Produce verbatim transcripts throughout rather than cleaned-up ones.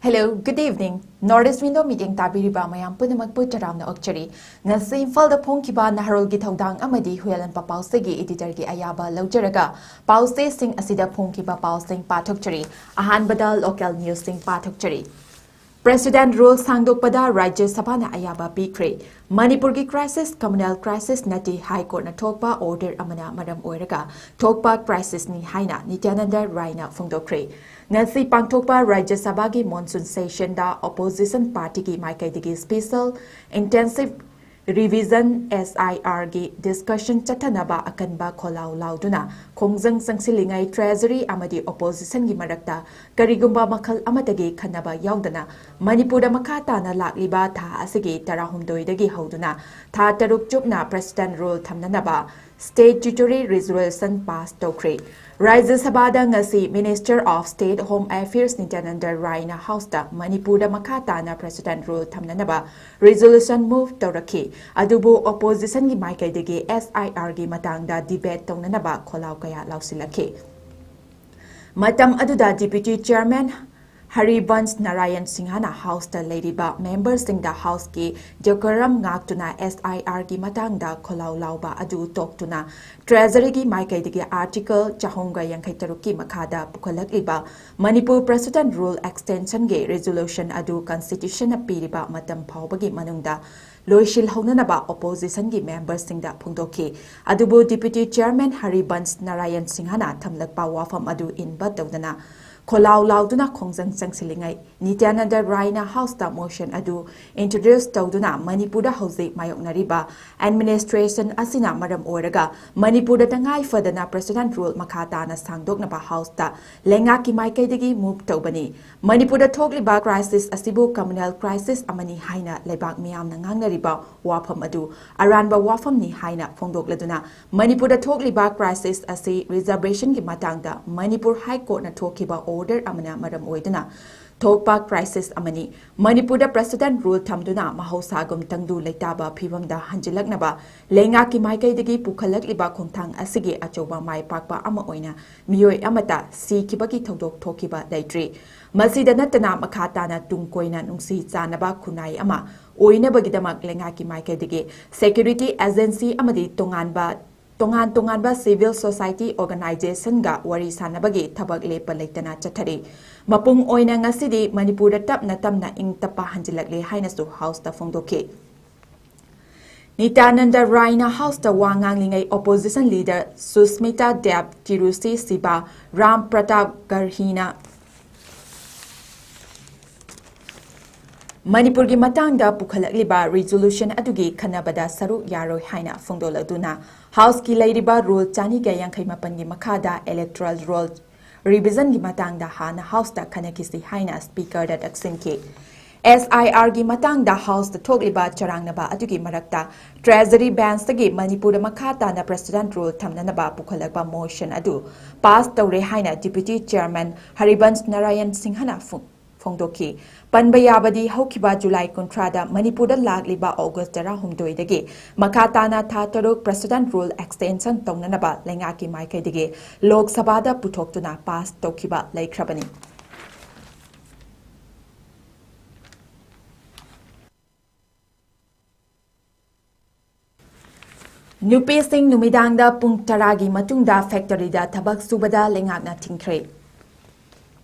Hello, good evening. North East Window ꯃꯤꯠꯌꯦꯡ ꯇꯥꯕꯤꯔꯤꯕ ꯃꯌꯥꯝ ꯄꯨꯝꯅꯃꯛꯄꯨ ꯇꯔꯥꯝꯅ ꯑꯣꯛꯆꯔꯤ꯫ ꯉꯁꯤ ꯏꯝꯐꯥꯜꯗ ꯐꯣꯡꯈꯤꯕ ꯅꯍꯥꯔꯣꯜꯒꯤ ꯊꯧꯗꯥꯡ ꯑꯃꯗꯤ ꯍꯨꯏꯌꯥꯂꯟꯄ ꯄꯥꯎꯆꯦꯒꯤ editorꯒꯤ ꯑꯌꯥꯕ ꯂꯧꯖꯔꯒ ꯄꯥꯎꯆꯦꯁꯤꯡ ꯑꯁꯤꯗ ꯐꯣꯡꯈꯤꯕ ꯄꯥꯎꯁꯤꯡ ꯄꯥꯊꯣꯛꯆꯔꯤ꯫ ꯑꯍꯥꯟꯕꯗ local newsꯁꯤꯡ ꯄꯥꯊꯣꯛꯆꯔꯤ꯫ President rule ꯁꯥꯡꯗꯣꯛꯄꯗ ꯔꯥꯖ꯭ꯌ ꯁꯚꯥꯅ ꯑꯌꯥꯕ ꯄꯤꯈ꯭ꯔꯦ꯫ ꯃꯅꯤꯄꯨꯔꯒꯤ crisis communal crisis ꯅꯠꯇꯦ, High Courtꯅ ꯊꯣꯛꯄ order ꯑꯃꯅ ꯃꯔꯝ ꯑꯣꯏꯔꯒ ꯊꯣꯛꯄ crisisꯅꯤ ꯍꯥꯏꯅ ꯅꯤꯇ꯭ꯌꯥꯅꯟꯗ ꯔꯥꯏꯅ ꯐꯣꯡꯗꯣꯛꯈ꯭ꯔꯦ꯫ ꯉꯁꯤ ꯄꯥꯡꯊꯣꯛꯄ ꯔꯥꯖ꯭ꯌ ꯁꯚꯥꯒꯤ monsoon sessionꯗ opposition partyꯒꯤ ꯃꯥꯏꯀꯩꯗꯒꯤ special intensive revision, SIRꯒꯤ discussion ꯆꯠꯊꯅꯕ ꯑꯀꯟꯕ ꯈꯣꯜꯂꯥꯎ ꯂꯥꯎꯗꯨꯅ ꯈꯣꯡꯖꯪ ꯆꯪꯁꯤꯜꯂꯤꯉꯩ Treasury ꯑꯃꯗꯤ oppositionꯒꯤ ꯃꯔꯛꯇ ꯀꯔꯤꯒꯨꯝꯕ ꯃꯈꯜ ꯑꯃꯠꯇꯒꯤ ꯈꯟꯅꯕ ꯌꯥꯎꯗꯅ ꯃꯅꯤꯄꯨꯔꯗ ꯃꯈꯥ ꯇꯥꯅ ꯂꯥꯛꯂꯤꯕ ꯊꯥ ꯑꯁꯤꯒꯤ ꯇꯔꯥꯍꯨꯝꯗꯣꯏꯗꯒꯤ ꯍꯧꯗꯨꯅ ꯊꯥ ꯇꯔꯨꯛ ꯆꯨꯞꯅ President rule ꯊꯝꯅꯅꯕ statutory resolution pass ꯇꯧꯈ꯭ꯔꯦ꯫ ꯔꯥꯖ꯭ꯌ ꯁꯚꯥꯗ ꯉꯁꯤ Minister of State Home Affairs ꯅꯤꯇ꯭ꯌꯥꯅꯟꯗ ꯔꯥꯏꯅ Houseꯇ ꯃꯅꯤꯄꯨꯔꯗ ꯃꯈꯥ ꯇꯥꯅ President rule ꯊꯝꯅꯅꯕ resolution move ꯇꯧꯔꯛꯈꯤ꯫ ꯑꯗꯨꯕꯨ oppositionꯒꯤ ꯃꯥꯏꯀꯩꯗꯒꯤ SIRꯒꯤ ꯃꯇꯥꯡꯗ debate ꯇꯧꯅꯅꯕ ꯈꯣꯜꯂꯥꯎ ꯀꯌꯥ ꯂꯥꯎꯁꯤꯜꯂꯛꯈꯤ꯫ ꯃꯇꯝ ꯑꯗꯨꯗ Deputy Chairman ꯍꯔꯤꯕꯟꯁ ꯅꯥꯔꯥꯌꯟ ꯁꯤꯡꯍꯅ Houseꯇ ꯂꯩꯔꯤꯕ memberꯁꯤꯡꯗ Houseꯀꯤ decorum ꯉꯥꯛꯇꯨꯅ SIRꯒꯤ ꯃꯇꯥꯡꯗ ꯈꯣꯜꯂꯥꯎ ꯂꯥꯎꯕ ꯑꯗꯨ ꯇꯣꯛꯇꯨꯅ Treasuryꯒꯤ ꯃꯥꯏꯀꯩꯗꯒꯤ Article ꯆꯍꯨꯝꯒ ꯌꯥꯡꯈꯩ ꯇꯔꯨꯛꯀꯤ ꯃꯈꯥꯗ ꯄꯨꯈꯠꯂꯛꯂꯤꯕ ꯃꯅꯤꯄꯨꯔ President rule extensionꯒꯤ resolution ꯑꯗꯨ constitutionꯅ ꯄꯤꯔꯤꯕ ꯃꯇꯝ ꯐꯥꯎꯕꯒꯤ ꯃꯅꯨꯡꯗ ꯂꯣꯏꯁꯤꯜꯍꯧꯅꯅꯕ oppositionꯒꯤ memberꯁꯤꯡꯗ ꯐꯣꯡꯗꯣꯛꯈꯤ꯫ ꯑꯗꯨꯕꯨ Deputy Chairman ꯍꯔꯤꯕꯟꯁ ꯅꯥꯔꯥꯌꯟ ꯁꯤꯡꯍꯅ ꯊꯝꯂꯛꯄ ꯋꯥꯐꯝ ꯑꯗꯨ ꯏꯟꯕ ꯇꯧꯗꯅ ꯈꯣꯜꯂꯥꯎ ꯂꯥꯎꯗꯨꯅ ꯈꯣꯡꯖꯪ ꯆꯪꯁꯤꯜꯂꯤꯉꯩ, ꯅꯤꯇ꯭ꯌꯥꯅꯟꯗ ꯔꯥꯏꯅ Houseꯇ motion ꯑꯗꯨ introduce ꯇꯧꯗꯨꯅ ꯃꯅꯤꯄꯨꯔꯗ ꯍꯧꯖꯤꯛ ꯃꯥꯌꯣꯛꯅꯔꯤꯕ administration ꯑꯁꯤꯅ ꯃꯔꯝ ꯑꯣꯏꯔꯒ ꯃꯅꯤꯄꯨꯔꯗ ꯇꯉꯥꯏ ꯐꯗꯅ President rule ꯃꯈꯥ ꯇꯥꯅ ꯁꯥꯡꯗꯣꯛꯅꯕ Houseꯇ ꯂꯩꯉꯥꯛꯀꯤ ꯃꯥꯏꯀꯩꯗꯒꯤ move ꯇꯧꯕꯅꯤ꯫ ꯃꯅꯤꯄꯨꯔꯗ ꯊꯣꯛꯂꯤꯕ crisis ꯑꯁꯤꯕꯨ communal crisis ꯑꯃꯅꯤ ꯍꯥꯏꯅ ꯂꯩꯕꯥꯛ ꯃꯤꯌꯥꯝꯅ ꯉꯥꯡꯅꯔꯤꯕ ꯋꯥꯐꯝ ꯑꯗꯨ ꯑꯔꯥꯟꯕ ꯋꯥꯐꯝꯅꯤ ꯍꯥꯏꯅ ꯐꯣꯡꯗꯣꯛꯂꯗꯨꯅ, ꯃꯅꯤꯄꯨꯔꯗ ꯊꯣꯛꯂꯤꯕ crisis ꯑꯁꯤ reservationꯒꯤ ꯃꯇꯥꯡꯗ ꯃꯅꯤꯄꯨꯔ High Courtꯅ ꯊꯣꯛꯈꯤꯕ order ꯑꯃꯅ ꯃꯔꯝ ꯑꯣꯏꯗꯨꯅ ꯊꯣꯛꯄ crisis ꯑꯃꯅꯤ꯫ ꯃꯅꯤꯄꯨꯔꯗ President Rule ꯊꯝꯗꯨꯅ ꯃꯍꯧꯁꯥꯒꯨꯝ ꯇꯪꯗꯨ ꯂꯩꯇꯥꯕ ꯐꯤꯚꯝꯗ ꯍꯟꯖꯤꯜꯂꯛꯅꯕ ꯂꯩꯉꯥꯛꯀꯤ ꯃꯥꯏꯀꯩꯗꯒꯤ ꯄꯨꯈꯠꯂꯛꯂꯤꯕ ꯈꯣꯡꯊꯥꯡ ꯑꯁꯤꯒꯤ ꯑꯆꯧꯕ ꯃꯥꯏ ꯄꯥꯛꯄ ꯑꯃ ꯑꯣꯏꯅ ꯃꯤꯑꯣꯏ ꯑꯃꯠꯇ ꯁꯤꯈꯤꯕꯒꯤ ꯊꯧꯗꯣꯛ ꯊꯣꯛꯈꯤꯕ ꯂꯩꯇ꯭ꯔꯤ꯫ ꯃꯁꯤꯗ ꯅꯠꯇꯅ ꯃꯈꯥ ꯇꯥꯅ ꯇꯨꯡ ꯀꯣꯏꯅ ꯅꯨꯡꯁꯤ ꯆꯥꯟꯅꯕ ꯈꯨꯟꯅꯥꯏ ꯑꯃ ꯑꯣꯏꯅꯕꯒꯤꯗꯃꯛ ꯂꯩꯉꯥꯛꯀꯤ ꯃꯥꯏꯀꯩꯗꯒꯤ security agency ꯑꯃꯗꯤ ꯇꯣꯉꯥꯟꯕ ꯇꯣꯉꯥꯟ ꯇꯣꯉꯥꯟꯕ civil society organizationꯒ ꯋꯥꯔꯤ ꯁꯥꯟꯅꯕꯒꯤ ꯊꯕꯛ ꯂꯦꯞꯄ ꯂꯩꯇꯅ ꯆꯠꯊꯔꯤ꯫ ꯃꯄꯨꯡ ꯑꯣꯏꯅ ꯉꯁꯤꯗꯤ ꯃꯅꯤꯄꯨꯔꯗ ꯇꯞꯅ ꯇꯞꯅ ꯏꯪ ꯇꯞꯄ ꯍꯟꯖꯤꯜꯂꯛꯂꯦ ꯍꯥꯏꯅꯁꯨ Houseꯇ ꯐꯣꯡꯗꯣꯛꯈꯤ꯫ ꯅꯤꯇ꯭ꯌꯥꯅꯟꯗ ꯔꯥꯏꯅ Houseꯇ ꯋꯥ ꯉꯥꯡꯂꯤꯉꯩ opposition leader ꯁꯨꯁꯃꯤꯇꯥ ꯗꯦꯕ, ꯇꯤꯔꯨꯆꯤ ꯁꯤꯕꯥ, ꯔꯥꯝ ꯄ꯭ꯔꯇꯥꯞ ꯒꯔꯍꯤꯅ ꯃꯅꯤꯄꯨꯔꯒꯤ ꯃꯇꯥꯡꯗ ꯄꯨꯈꯠꯂꯛꯂꯤꯕ resolution ꯑꯗꯨꯒꯤ ꯈꯟꯅꯕꯗ ꯁꯔꯨꯛ ꯌꯥꯔꯣꯏ ꯍꯥꯏꯅ ꯐꯣꯡꯗꯣꯛꯂꯗꯨꯅ Houseꯀꯤ ꯂꯩꯔꯤꯕ Rule ꯆꯅꯤꯒ ꯌꯥꯡꯈꯩ ꯃꯥꯄꯟꯒꯤ ꯃꯈꯥꯗ electoral roll revisionꯒꯤ ꯃꯇꯥꯡꯗ ꯍꯥꯟꯅ Houseꯇ ꯈꯟꯅꯈꯤꯁꯤ ꯍꯥꯏꯅ Speakerꯗ ꯇꯛꯁꯤꯟꯈꯤ꯫ SIRꯒꯤ ꯃꯇꯥꯡꯗ Houseꯇ ꯊꯣꯛꯂꯤꯕ ꯆꯔꯥꯡꯅꯕ ꯑꯗꯨꯒꯤ ꯃꯔꯛꯇ Treasury Benchꯇꯒꯤ ꯃꯅꯤꯄꯨꯔꯗ ꯃꯈꯥ ꯇꯥꯅ President Rule ꯊꯝꯅꯅꯕ ꯄꯨꯈꯠꯂꯛꯄ motion ꯑꯗꯨ pass ꯇꯧꯔꯦ ꯍꯥꯏꯅ Deputy Chairman ꯍꯔꯤꯕꯟꯁ ꯅꯥꯔꯥꯌꯟ ꯁꯤꯡꯍꯅ ꯐꯣꯡ-, ꯐꯣꯡꯗꯣꯛꯈꯤ꯫ ꯄꯟꯕ ꯌꯥꯕꯗꯤ ꯍꯧꯈꯤꯕ July ꯀꯨꯟꯊ꯭ꯔꯥꯗ ꯃꯅꯤꯄꯨꯔꯗ ꯂꯥꯛꯂꯤꯕ August ꯇꯔꯥꯍꯨꯝꯗꯣꯏꯗꯒꯤ ꯃꯈꯥ ꯇꯥꯅ ꯊꯥ ꯇꯔꯨꯛ President Rule extension ꯇꯧꯅꯅꯕ ꯂꯩꯉꯥꯛꯀꯤ ꯃꯥꯏꯀꯩꯗꯒꯤ ꯂꯣꯛ ꯁꯚꯥꯗ ꯄꯨꯊꯣꯛꯇꯨꯅ pass ꯇꯧꯈꯤꯕ ꯂꯩꯈ꯭ꯔꯕꯅꯤ꯫ ꯅꯨꯄꯤꯁꯤꯡ ꯅꯨꯃꯤꯗꯥꯡꯗ ꯄꯨꯡ ꯇꯔꯥꯒꯤ ꯃꯇꯨꯡꯗ factoryꯗ ꯊꯕꯛ ꯁꯨꯕꯗ ꯂꯩꯉꯥꯛꯅ ꯊꯤꯡꯈ꯭ꯔꯦ꯫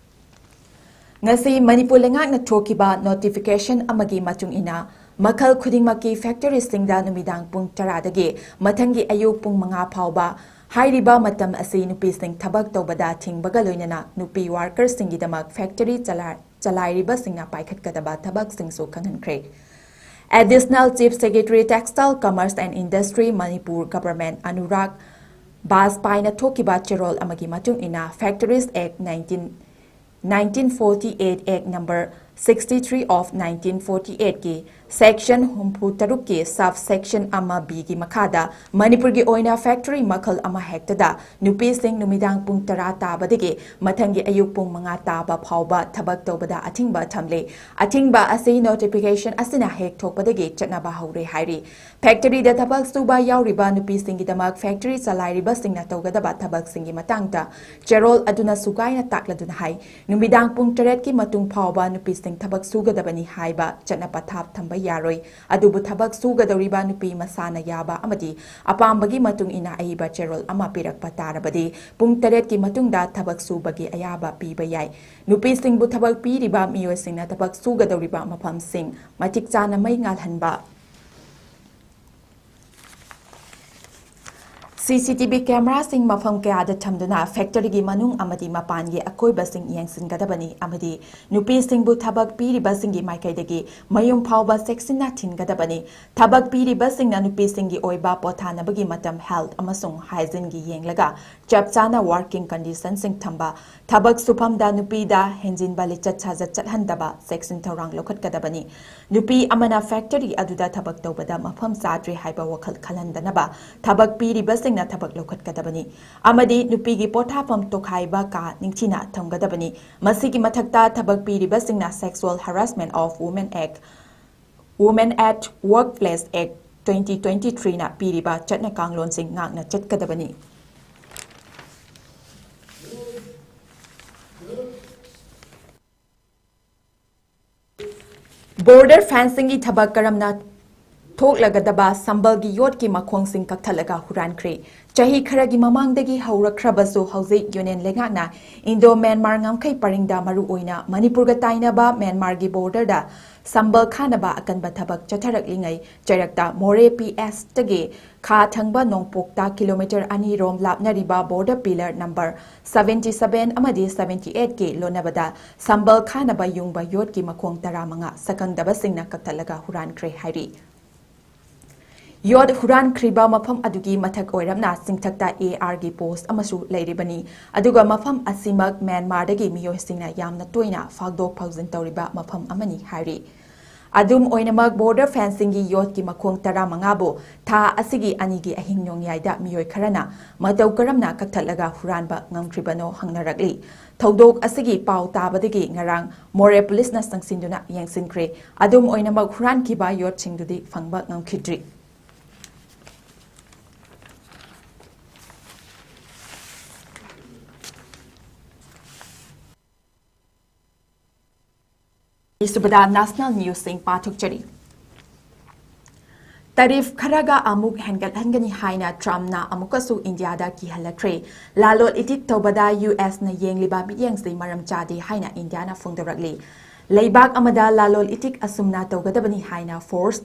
ꯉꯁꯤ ꯃꯅꯤꯄꯨꯔ ꯂꯩꯉꯥꯛꯅ ꯊꯣꯛꯈꯤꯕ notification ꯑꯃꯒꯤ ꯃꯇꯨꯡ ꯏꯟꯅ, ꯃꯈꯜ ꯈꯨꯗꯤꯡꯃꯛꯀꯤ factoryꯁꯤꯡꯗ ꯅꯨꯃꯤꯗꯥꯡ ꯄꯨꯡ ꯇꯔꯥꯗꯒꯤ ꯃꯊꯪꯒꯤ ꯑꯌꯨꯛ ꯄꯨꯡ ꯃꯉꯥ ꯐꯥꯎꯕ ꯍꯥꯏꯔꯤꯕ ꯃꯇꯝ ꯑꯁꯤ ꯅꯨꯄꯤꯁꯤꯡ ꯊꯕꯛ ꯇꯧꯕꯗ ꯊꯤꯡꯕꯒ ꯂꯣꯏꯅꯅ ꯅꯨꯄꯤ workerꯁꯤꯡꯒꯤꯗꯃꯛ factory ꯆꯂꯥꯏ-, ꯆꯂꯥꯏꯔꯤꯕꯁꯤꯡꯅ ꯄꯥꯏꯈꯠꯀꯗꯕ ꯊꯕꯛꯁꯤꯡꯁꯨ ꯈꯪꯍꯟꯈ꯭ꯔꯦ꯫ Additional Chief Secretary Textile, Commerce and Industry, Manipur Government Anurag ꯕꯥꯖꯄꯥꯏꯅ ꯊꯣꯛꯈꯤꯕ ꯆꯦꯔꯣꯜ ꯑꯃꯒꯤ ꯃꯇꯨꯡ ꯏꯟꯅ, Factories Act nineteen, nineteen forty eight Act number sixty three of nineteen forty eight ꯀꯤ section ꯍꯨꯝꯐꯨ ꯇꯔꯨꯛꯀꯤ sub section ꯑꯃ B ꯒꯤ ꯃꯈꯥꯗ ꯃꯅꯤꯄꯨꯔꯒꯤ ꯑꯣꯏꯅ factory ꯃꯈꯜ ꯑꯃ ꯍꯦꯛꯇꯗ ꯅꯨꯄꯤꯁꯤꯡ ꯅꯨꯃꯤꯗꯥꯡ ꯄꯨꯡ ꯇꯔꯥ ꯇꯥꯕꯗꯒꯤ ꯃꯊꯪꯒꯤ ꯑꯌꯨꯛ ꯄꯨꯡ ꯃꯉꯥ ꯇꯥꯕ ꯐꯥꯎꯕ ꯊꯕꯛ ꯇꯧꯕꯗ ꯑꯊꯤꯡꯕ ꯊꯝꯂꯤ꯫ ꯑꯊꯤꯡꯕ ꯑꯁꯤ notification ꯑꯁꯤꯅ ꯍꯦꯛ ꯊꯣꯛꯄꯗꯒꯤ ꯆꯠꯅꯕ ꯍꯧꯔꯦ ꯍꯥꯏꯔꯤ꯫ Factory ꯗ ꯊꯕꯛ ꯁꯨꯕ ꯌꯥꯎꯔꯤꯕ ꯅꯨꯄꯤꯁꯤꯡꯒꯤꯗꯃꯛ factory ꯆꯂꯥꯏꯔꯤꯕꯁꯤꯡꯅ ꯇꯧꯒꯗꯕ ꯊꯕꯛꯁꯤꯡꯒꯤ ꯃꯇꯥꯡꯗ ꯆꯦꯔꯣꯜ ꯑꯗꯨꯅ ꯁꯨꯒꯥꯏꯅ ꯇꯥꯛꯂꯗꯨꯅ ꯍꯥꯏ, ꯅꯨꯃꯤꯗꯥꯡ ꯄꯨꯡ ꯇꯔꯦꯠꯀꯤ ꯃꯇꯨꯡ ꯐꯥꯎꯕ ꯅꯨꯄꯤꯁꯤꯡ ꯊꯕꯛ ꯁꯨꯒꯗꯕꯅꯤ ꯍꯥꯏꯕ ꯆꯠꯅ ꯄꯊꯥꯞ ꯊꯝꯕ ꯌꯥꯔꯣꯏ꯫ ꯑꯗꯨꯕꯨ ꯊꯕꯛ ꯁꯨꯒꯗꯧꯔꯤꯕ ꯅꯨꯄꯤ ꯃꯁꯥꯅ ꯌꯥꯕ ꯑꯃꯗꯤ ꯑꯄꯥꯝꯕꯒꯤ ꯃꯇꯨꯡ ꯏꯟꯅ ꯑꯏꯕ ꯆꯦꯔꯣꯜ ꯑꯃ ꯄꯤꯔꯛꯄ ꯇꯥꯔꯕꯗꯤ ꯄꯨꯡ ꯇꯔꯦꯠꯀꯤ ꯃꯇꯨꯡꯗ ꯊꯕꯛ ꯁꯨꯕꯒꯤ ꯑꯌꯥꯕ ꯄꯤꯕ ꯌꯥꯏ꯫ ꯅꯨꯄꯤꯁꯤꯡꯕꯨ ꯊꯕꯛ ꯄꯤꯔꯤꯕ ꯃꯤꯑꯣꯏꯁꯤꯡꯅ ꯊꯕꯛ ꯁꯨꯒꯗꯧꯔꯤꯕ ꯃꯐꯝꯁꯤꯡ ꯃꯇꯤꯛ ꯆꯥꯅ ꯃꯩ ꯉꯥꯜꯍꯟꯕ, C C T V camera ꯁꯤꯡ ꯃꯐꯝ ꯀꯌꯥꯗ ꯊꯝꯗꯨꯅ factory ꯒꯤ ꯃꯅꯨꯡ ꯑꯃꯗꯤ ꯃꯄꯥꯟꯒꯤ ꯑꯀꯣꯏꯕꯁꯤꯡ ꯌꯦꯡꯁꯤꯟꯒꯗꯕꯅꯤ ꯑꯃꯗꯤ ꯅꯨꯄꯤꯁꯤꯡꯕꯨ ꯊꯕꯛ ꯄꯤꯔꯤꯕꯁꯤꯡꯒꯤ ꯃꯥꯏꯀꯩꯗꯒꯤ ꯃꯌꯨꯝ ꯐꯥꯎꯕ ꯆꯦꯛꯁꯤꯟꯅ ꯊꯤꯟꯒꯗꯕꯅꯤ꯫ ꯊꯕꯛ ꯄꯤꯔꯤꯕꯁꯤꯡꯅ ꯅꯨꯄꯤꯁꯤꯡꯒꯤ ꯑꯣꯏꯕ ꯄꯣꯊꯥꯅꯕꯒꯤ ꯃꯇꯝ, health ꯑꯃꯁꯨꯡ hygiene ꯒꯤ ꯌꯦꯡꯂꯒ ꯆꯞ ꯆꯥꯅ working condition ꯁꯤꯡ ꯊꯝꯕ, ꯊꯕꯛ ꯁꯨꯐꯝꯗ ꯅꯨꯄꯤꯗ ꯍꯦꯟꯖꯤꯟꯕ ꯂꯤꯆꯠ ꯁꯥꯖꯠ ꯆꯠꯍꯟꯗꯕ ꯆꯦꯛꯁꯤꯟ ꯊꯧꯔꯥꯡ ꯂꯧꯈꯠꯀꯗꯕꯅꯤ꯫ ꯅꯨꯄꯤ ꯑꯃꯅ factory ꯑꯗꯨꯗ ꯊꯕꯛ ꯇꯧꯕꯗ ꯃꯐꯝ ꯆꯥꯗ꯭ꯔꯦ ꯍꯥꯏꯕ ꯋꯥꯈꯜ ꯈꯜꯍꯟꯗꯅꯕ ꯊꯕꯛ ꯄꯤꯔꯤꯕꯁꯤꯡꯅ ꯊꯕꯛ ꯂꯧꯈꯠꯀꯗꯕꯅꯤ ꯑꯃꯗꯤ ꯅꯨꯄꯤꯒꯤ ꯄꯣꯊꯥꯐꯝ ꯇꯣꯈꯥꯏꯕ ꯀꯥ ꯅꯤꯡꯊꯤꯅ ꯊꯝꯒꯗꯕꯅꯤ꯫ ꯃꯁꯤꯒꯤ ꯃꯊꯛꯇ ꯊꯕꯛ ꯄꯤꯔꯤꯕꯁꯤꯡꯅ Sexual Harassment of Women Act, Women at Workplace Act twenty twenty-three ꯅ ꯄꯤꯔꯤꯕ ꯆꯠꯅ ꯀꯥꯡꯂꯣꯟꯁꯤꯡ ꯉꯥꯛꯅ ꯆꯠꯀꯗꯕꯅꯤ꯫ Border fencing ꯒꯤ ꯊꯕꯛ ꯀꯔꯝꯅ ꯊꯣꯛꯂꯒꯗꯕ ꯁꯝꯕꯜꯒꯤ ꯌꯣꯠꯀꯤ ꯃꯈꯣꯡꯁꯤꯡ ꯀꯛꯊꯠꯂꯒ ꯍꯨꯔꯥꯟꯈ꯭ꯔꯦ꯫ ꯆꯍꯤ ꯈꯔꯒꯤ ꯃꯃꯥꯡꯗꯒꯤ ꯍꯧꯔꯛꯈ꯭ꯔꯕꯁꯨ ꯍꯧꯖꯤꯛ Union ꯂꯩꯉꯥꯛꯅ Indo Myanmar ꯉꯝꯈꯩ ꯄꯔꯤꯡꯗ ꯃꯔꯨꯑꯣꯏꯅ ꯃꯅꯤꯄꯨꯔꯒ ꯇꯥꯏꯅꯕ Myanmar ꯒꯤ border ꯗ ꯁꯝꯕꯜ ꯈꯥꯅꯕ ꯑꯀꯟꯕ ꯊꯕꯛ ꯆꯠꯊꯔꯛꯂꯤꯉꯩ ꯆꯩꯔꯛꯇ ꯃꯣꯔꯦ P S ꯇꯒꯤ ꯈꯥ ꯊꯪꯕ ꯅꯣꯡꯄꯣꯛꯇ kilometre ꯑꯅꯤ ꯔꯣꯝ ꯂꯥꯞꯅꯔꯤꯕ border pillar number seventy seven ꯑꯃꯗꯤ seventy eight ꯀꯤ ꯂꯣꯟꯅꯕꯗ ꯁꯝꯕꯜ ꯈꯥꯅꯕ ꯌꯨꯡꯕ ꯌꯣꯠꯀꯤ ꯃꯈꯣꯡ ꯇꯔꯥꯃꯉꯥ ꯁꯛꯈꯪꯗꯕꯁꯤꯡꯅ ꯀꯛꯊꯠꯂꯒ ꯍꯨꯔꯥꯟꯈ꯭ꯔꯦ ꯍꯥꯏꯔꯤ꯫ ꯌꯣꯠ ꯍꯨꯔꯥꯟꯈ꯭ꯔꯤꯕ ꯃꯐꯝ ꯑꯗꯨꯒꯤ ꯃꯊꯛ ꯑꯣꯏꯔꯞꯅ ꯆꯤꯡꯊꯛꯇ ꯑꯦ ꯑꯥꯔꯒꯤ ꯄꯣꯁ ꯑꯃꯁꯨ ꯂꯩꯔꯤꯕꯅꯤ꯫ ꯑꯗꯨꯒ ꯃꯐꯝ ꯑꯁꯤꯃꯛ ꯃ꯭ꯌꯥꯟꯃꯥꯔꯗꯒꯤ ꯃꯤꯑꯣꯏꯁꯤꯡꯅ ꯌꯥꯝꯅ ꯇꯣꯏꯅ ꯐꯥꯎꯗꯣꯛ ꯐꯥꯎꯖꯤꯟ ꯇꯧꯔꯤꯕ ꯃꯐꯝ ꯑꯃꯅꯤ ꯍꯥꯏꯔꯤ꯫ ꯑꯗꯨꯝ ꯑꯣꯏꯅꯃꯛ, ꯕꯣꯔꯗꯔ ꯐꯦꯟꯁꯤꯡꯒꯤ ꯌꯣꯠꯀꯤ ꯃꯈꯣꯡ ꯇꯔꯥꯃꯉꯥꯕꯨ ꯊꯥ ꯑꯁꯤꯒꯤ ꯑꯅꯤꯒꯤ ꯑꯍꯤꯡ ꯅꯣꯡꯌꯥꯏꯗ ꯃꯤꯑꯣꯏ ꯈꯔꯅ ꯃꯇꯧ ꯀꯔꯝꯅ ꯀꯛꯊꯠꯂꯒ ꯍꯨꯔꯥꯟꯕ ꯉꯝꯈ꯭ꯔꯤꯕꯅꯣ ꯍꯪꯅꯔꯛꯂꯤ꯫ ꯊꯧꯗꯣꯛ ꯑꯁꯤꯒꯤ ꯄꯥꯎ ꯇꯥꯕꯗꯒꯤ ꯉꯔꯥꯡ ꯃꯣꯔꯦ ꯄꯨꯂꯤꯁꯅ ꯆꯪꯁꯤꯟꯗꯨꯅ ꯌꯦꯡꯁꯤꯟꯈ꯭ꯔꯦ꯫ ꯑꯗꯨꯝ ꯑꯣꯏꯅꯃꯛ, ꯍꯨꯔꯥꯟꯈꯤꯕ ꯌꯣꯠꯁꯤꯡꯗꯨꯗꯤ ꯐꯪꯕ ꯉꯝꯈꯤꯗ꯭ꯔꯤ꯫ ꯑꯅꯤꯁꯨꯕꯗ ꯅꯦꯁꯅꯦꯜ ꯅ꯭ꯌꯨꯁꯁꯤꯡ ꯄꯥꯊꯣꯛꯆꯔꯤ꯫ ꯇꯔꯤꯐ ꯈꯔꯒ ꯑꯃꯨꯛ ꯍꯦꯟꯒꯠꯍꯟꯒꯅꯤ ꯍꯥꯏꯅ ꯇ꯭ꯔꯝꯞꯅ ꯑꯃꯨꯛꯀꯁꯨ ꯏꯟꯗꯤꯌꯥꯗ ꯀꯤꯍꯜꯂꯛꯈ꯭ꯔꯦ꯫ ꯂꯥꯂꯣꯜ ꯏꯇꯤꯛ ꯇꯧꯕꯗ ꯌꯨ ꯑꯦꯁꯅ ꯌꯦꯡꯂꯤꯕ ꯃꯤꯠꯌꯦꯡꯁꯤ ꯃꯔꯝ ꯆꯥꯗꯦ ꯍꯥꯏꯅ ꯏꯟꯗꯤꯌꯥꯅ ꯐꯣꯡꯗꯣꯔꯛꯂꯤ꯫ ꯂꯩꯕꯥꯛ ꯑꯃꯗ ꯂꯥꯂꯣꯜ ꯏꯇꯤꯛ ꯑꯁꯨꯝꯅ ꯇꯧꯒꯗꯕꯅꯤ ꯍꯥꯏꯅ ꯐꯣꯔꯁ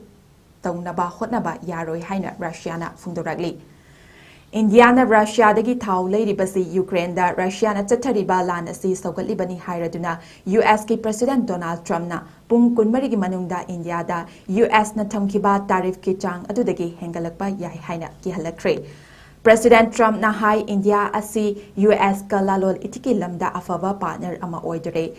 ꯇꯧꯅꯕ ꯍꯣꯠꯅꯕ ꯌꯥꯔꯣꯏ ꯍꯥꯏꯅ ꯔꯁꯤꯌꯥꯅ ꯐꯣꯡꯗꯣꯔꯛꯂꯤ꯫ ꯏꯟꯗꯤꯌꯥꯅ ꯔꯁꯤꯌꯥꯗꯒꯤ ꯊꯥꯎ ꯂꯩꯔꯤꯕꯁꯤ ꯌꯨꯀ꯭ꯔꯦꯟꯗ ꯔꯁꯤꯌꯥꯅ ꯆꯠꯊꯔꯤꯕ ꯂꯥꯟ ꯑꯁꯤ ꯁꯧꯒꯠꯂꯤꯕꯅꯤ ꯍꯥꯏꯔꯗꯨꯅ ꯌꯨ ꯑꯦꯁꯀꯤ ꯄ꯭ꯔꯦꯁꯤꯗꯦꯟꯠ ꯗꯣꯅꯥꯜꯗ ꯇ꯭ꯔꯝꯞꯅ ꯄꯨꯡ ꯀꯨꯟꯃꯔꯤꯒꯤ ꯃꯅꯨꯡꯗ ꯏꯟꯗꯤꯌꯥꯗ ꯌꯨ ꯑꯦꯁꯅ ꯊꯝꯈꯤꯕ ꯇꯥꯔꯤꯐꯀꯤ ꯆꯥꯡ ꯑꯗꯨꯗꯒꯤ ꯍꯦꯟꯒꯠꯂꯛꯄ ꯌꯥꯏ ꯍꯥꯏꯅ ꯀꯤꯍꯜꯂꯛꯈ꯭ꯔꯦ꯫ ꯄ꯭ꯔꯦꯁꯤꯗꯦꯟꯠ ꯇ꯭ꯔꯝꯞꯅ ꯍꯥꯏ, ꯏꯟꯗꯤꯌꯥ ꯑꯁꯤ ꯌꯨ ꯑꯦꯁꯀ ꯂꯥꯂꯣꯜ ꯏꯇꯤꯛꯀꯤ ꯂꯝꯗ ꯑꯐꯕ ꯄꯥꯔꯠꯅꯔ ꯑꯃ ꯑꯣꯏꯗꯣꯔꯦ꯫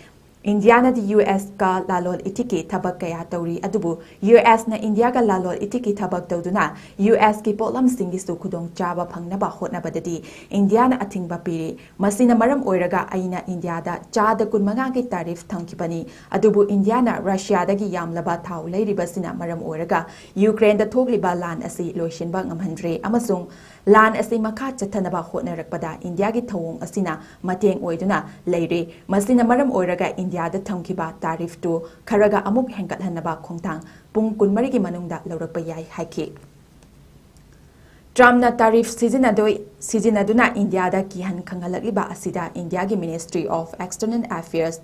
ꯏꯟꯗꯤꯌꯥꯅꯗꯤ ꯌꯨ ꯑꯦꯁꯀ ꯂꯥꯂꯣꯜ ꯏꯇꯤꯛꯀꯤ ꯊꯕꯛ ꯀꯌꯥ ꯇꯧꯔꯤ, ꯑꯗꯨꯕꯨ ꯌꯨ ꯑꯦꯁꯅ ꯏꯟꯗꯤꯌꯥꯒ ꯂꯥꯂꯣꯜ ꯏꯇꯤꯛꯀꯤ ꯊꯕꯛ ꯇꯧꯗꯨꯅ ꯌꯨ ꯑꯦꯁꯀꯤ ꯄꯣꯠꯂꯝꯁꯤꯡꯒꯤꯁꯨ ꯈꯨꯗꯣꯡꯆꯥꯕ ꯐꯪꯅꯕ ꯍꯣꯠꯅꯕꯗꯗꯤ ꯏꯟꯗꯤꯌꯥꯅ ꯑꯊꯤꯡꯕ ꯄꯤꯔꯤ꯫ ꯃꯁꯤꯅ ꯃꯔꯝ ꯑꯣꯏꯔꯒ ꯑꯩꯅ ꯏꯟꯗꯤꯌꯥꯗ ꯆꯥꯗ ꯀꯨꯟꯃꯉꯥꯒꯤ ꯇꯥꯔꯤꯐ ꯊꯝꯈꯤꯕꯅꯤ, ꯑꯗꯨꯕꯨ ꯏꯟꯗꯤꯌꯥꯅ ꯔꯁꯤꯌꯥꯗꯒꯤ ꯌꯥꯝꯂꯕ ꯊꯥꯎ ꯂꯩꯔꯤꯕꯁꯤꯅ ꯃꯔꯝ ꯑꯣꯏꯔꯒ ꯌꯨꯀ꯭ꯔꯦꯟꯗ ꯊꯣꯛꯂꯤꯕ ꯂꯥꯟ ꯑꯁꯤ ꯂꯣꯏꯁꯤꯟꯕ ꯉꯝꯍꯟꯗ꯭ꯔꯦ ꯑꯃꯁꯨꯡ ꯂꯥꯟ ꯑꯁꯤ ꯃꯈꯥ ꯆꯠꯊꯅꯕ ꯍꯣꯠꯅꯔꯛꯄꯗ ꯏꯟꯗꯤꯌꯥꯒꯤ ꯊꯧꯑꯣꯡ ꯑꯁꯤꯅ ꯃꯇꯦꯡ ꯑꯣꯏꯗꯨꯅ ꯂꯩꯔꯦ꯫ ꯃꯁꯤꯅ ꯃꯔꯝ ꯑꯣꯏꯔꯒ ꯏꯟꯗꯤꯌꯥꯗ ꯊꯝꯈꯤꯕ ꯇꯥꯔꯤꯐꯇꯨ ꯈꯔꯒ ꯑꯃꯨꯛ ꯍꯦꯟꯒꯠꯍꯟꯅꯕ ꯈꯣꯡꯊꯥꯡ ꯄꯨꯡ ꯀꯨꯟꯃꯔꯤꯒꯤ ꯃꯅꯨꯡꯗ ꯂꯧꯔꯛꯄ ꯌꯥꯏ ꯍꯥꯏꯈꯤ꯫ ꯇ꯭ꯔꯝꯞꯅ ꯇꯥꯔꯤꯐ ꯁꯤꯖꯤꯟꯅꯗꯣꯏ-, ꯁꯤꯖꯤꯟꯅꯗꯨꯅ ꯏꯟꯗꯤꯌꯥꯗ ꯀꯤꯍꯟ ꯈꯪꯍꯜꯂꯛꯂꯤꯕ ꯑꯁꯤꯗ ꯏꯟꯗꯤꯌꯥꯒꯤ Ministry of External Affairs,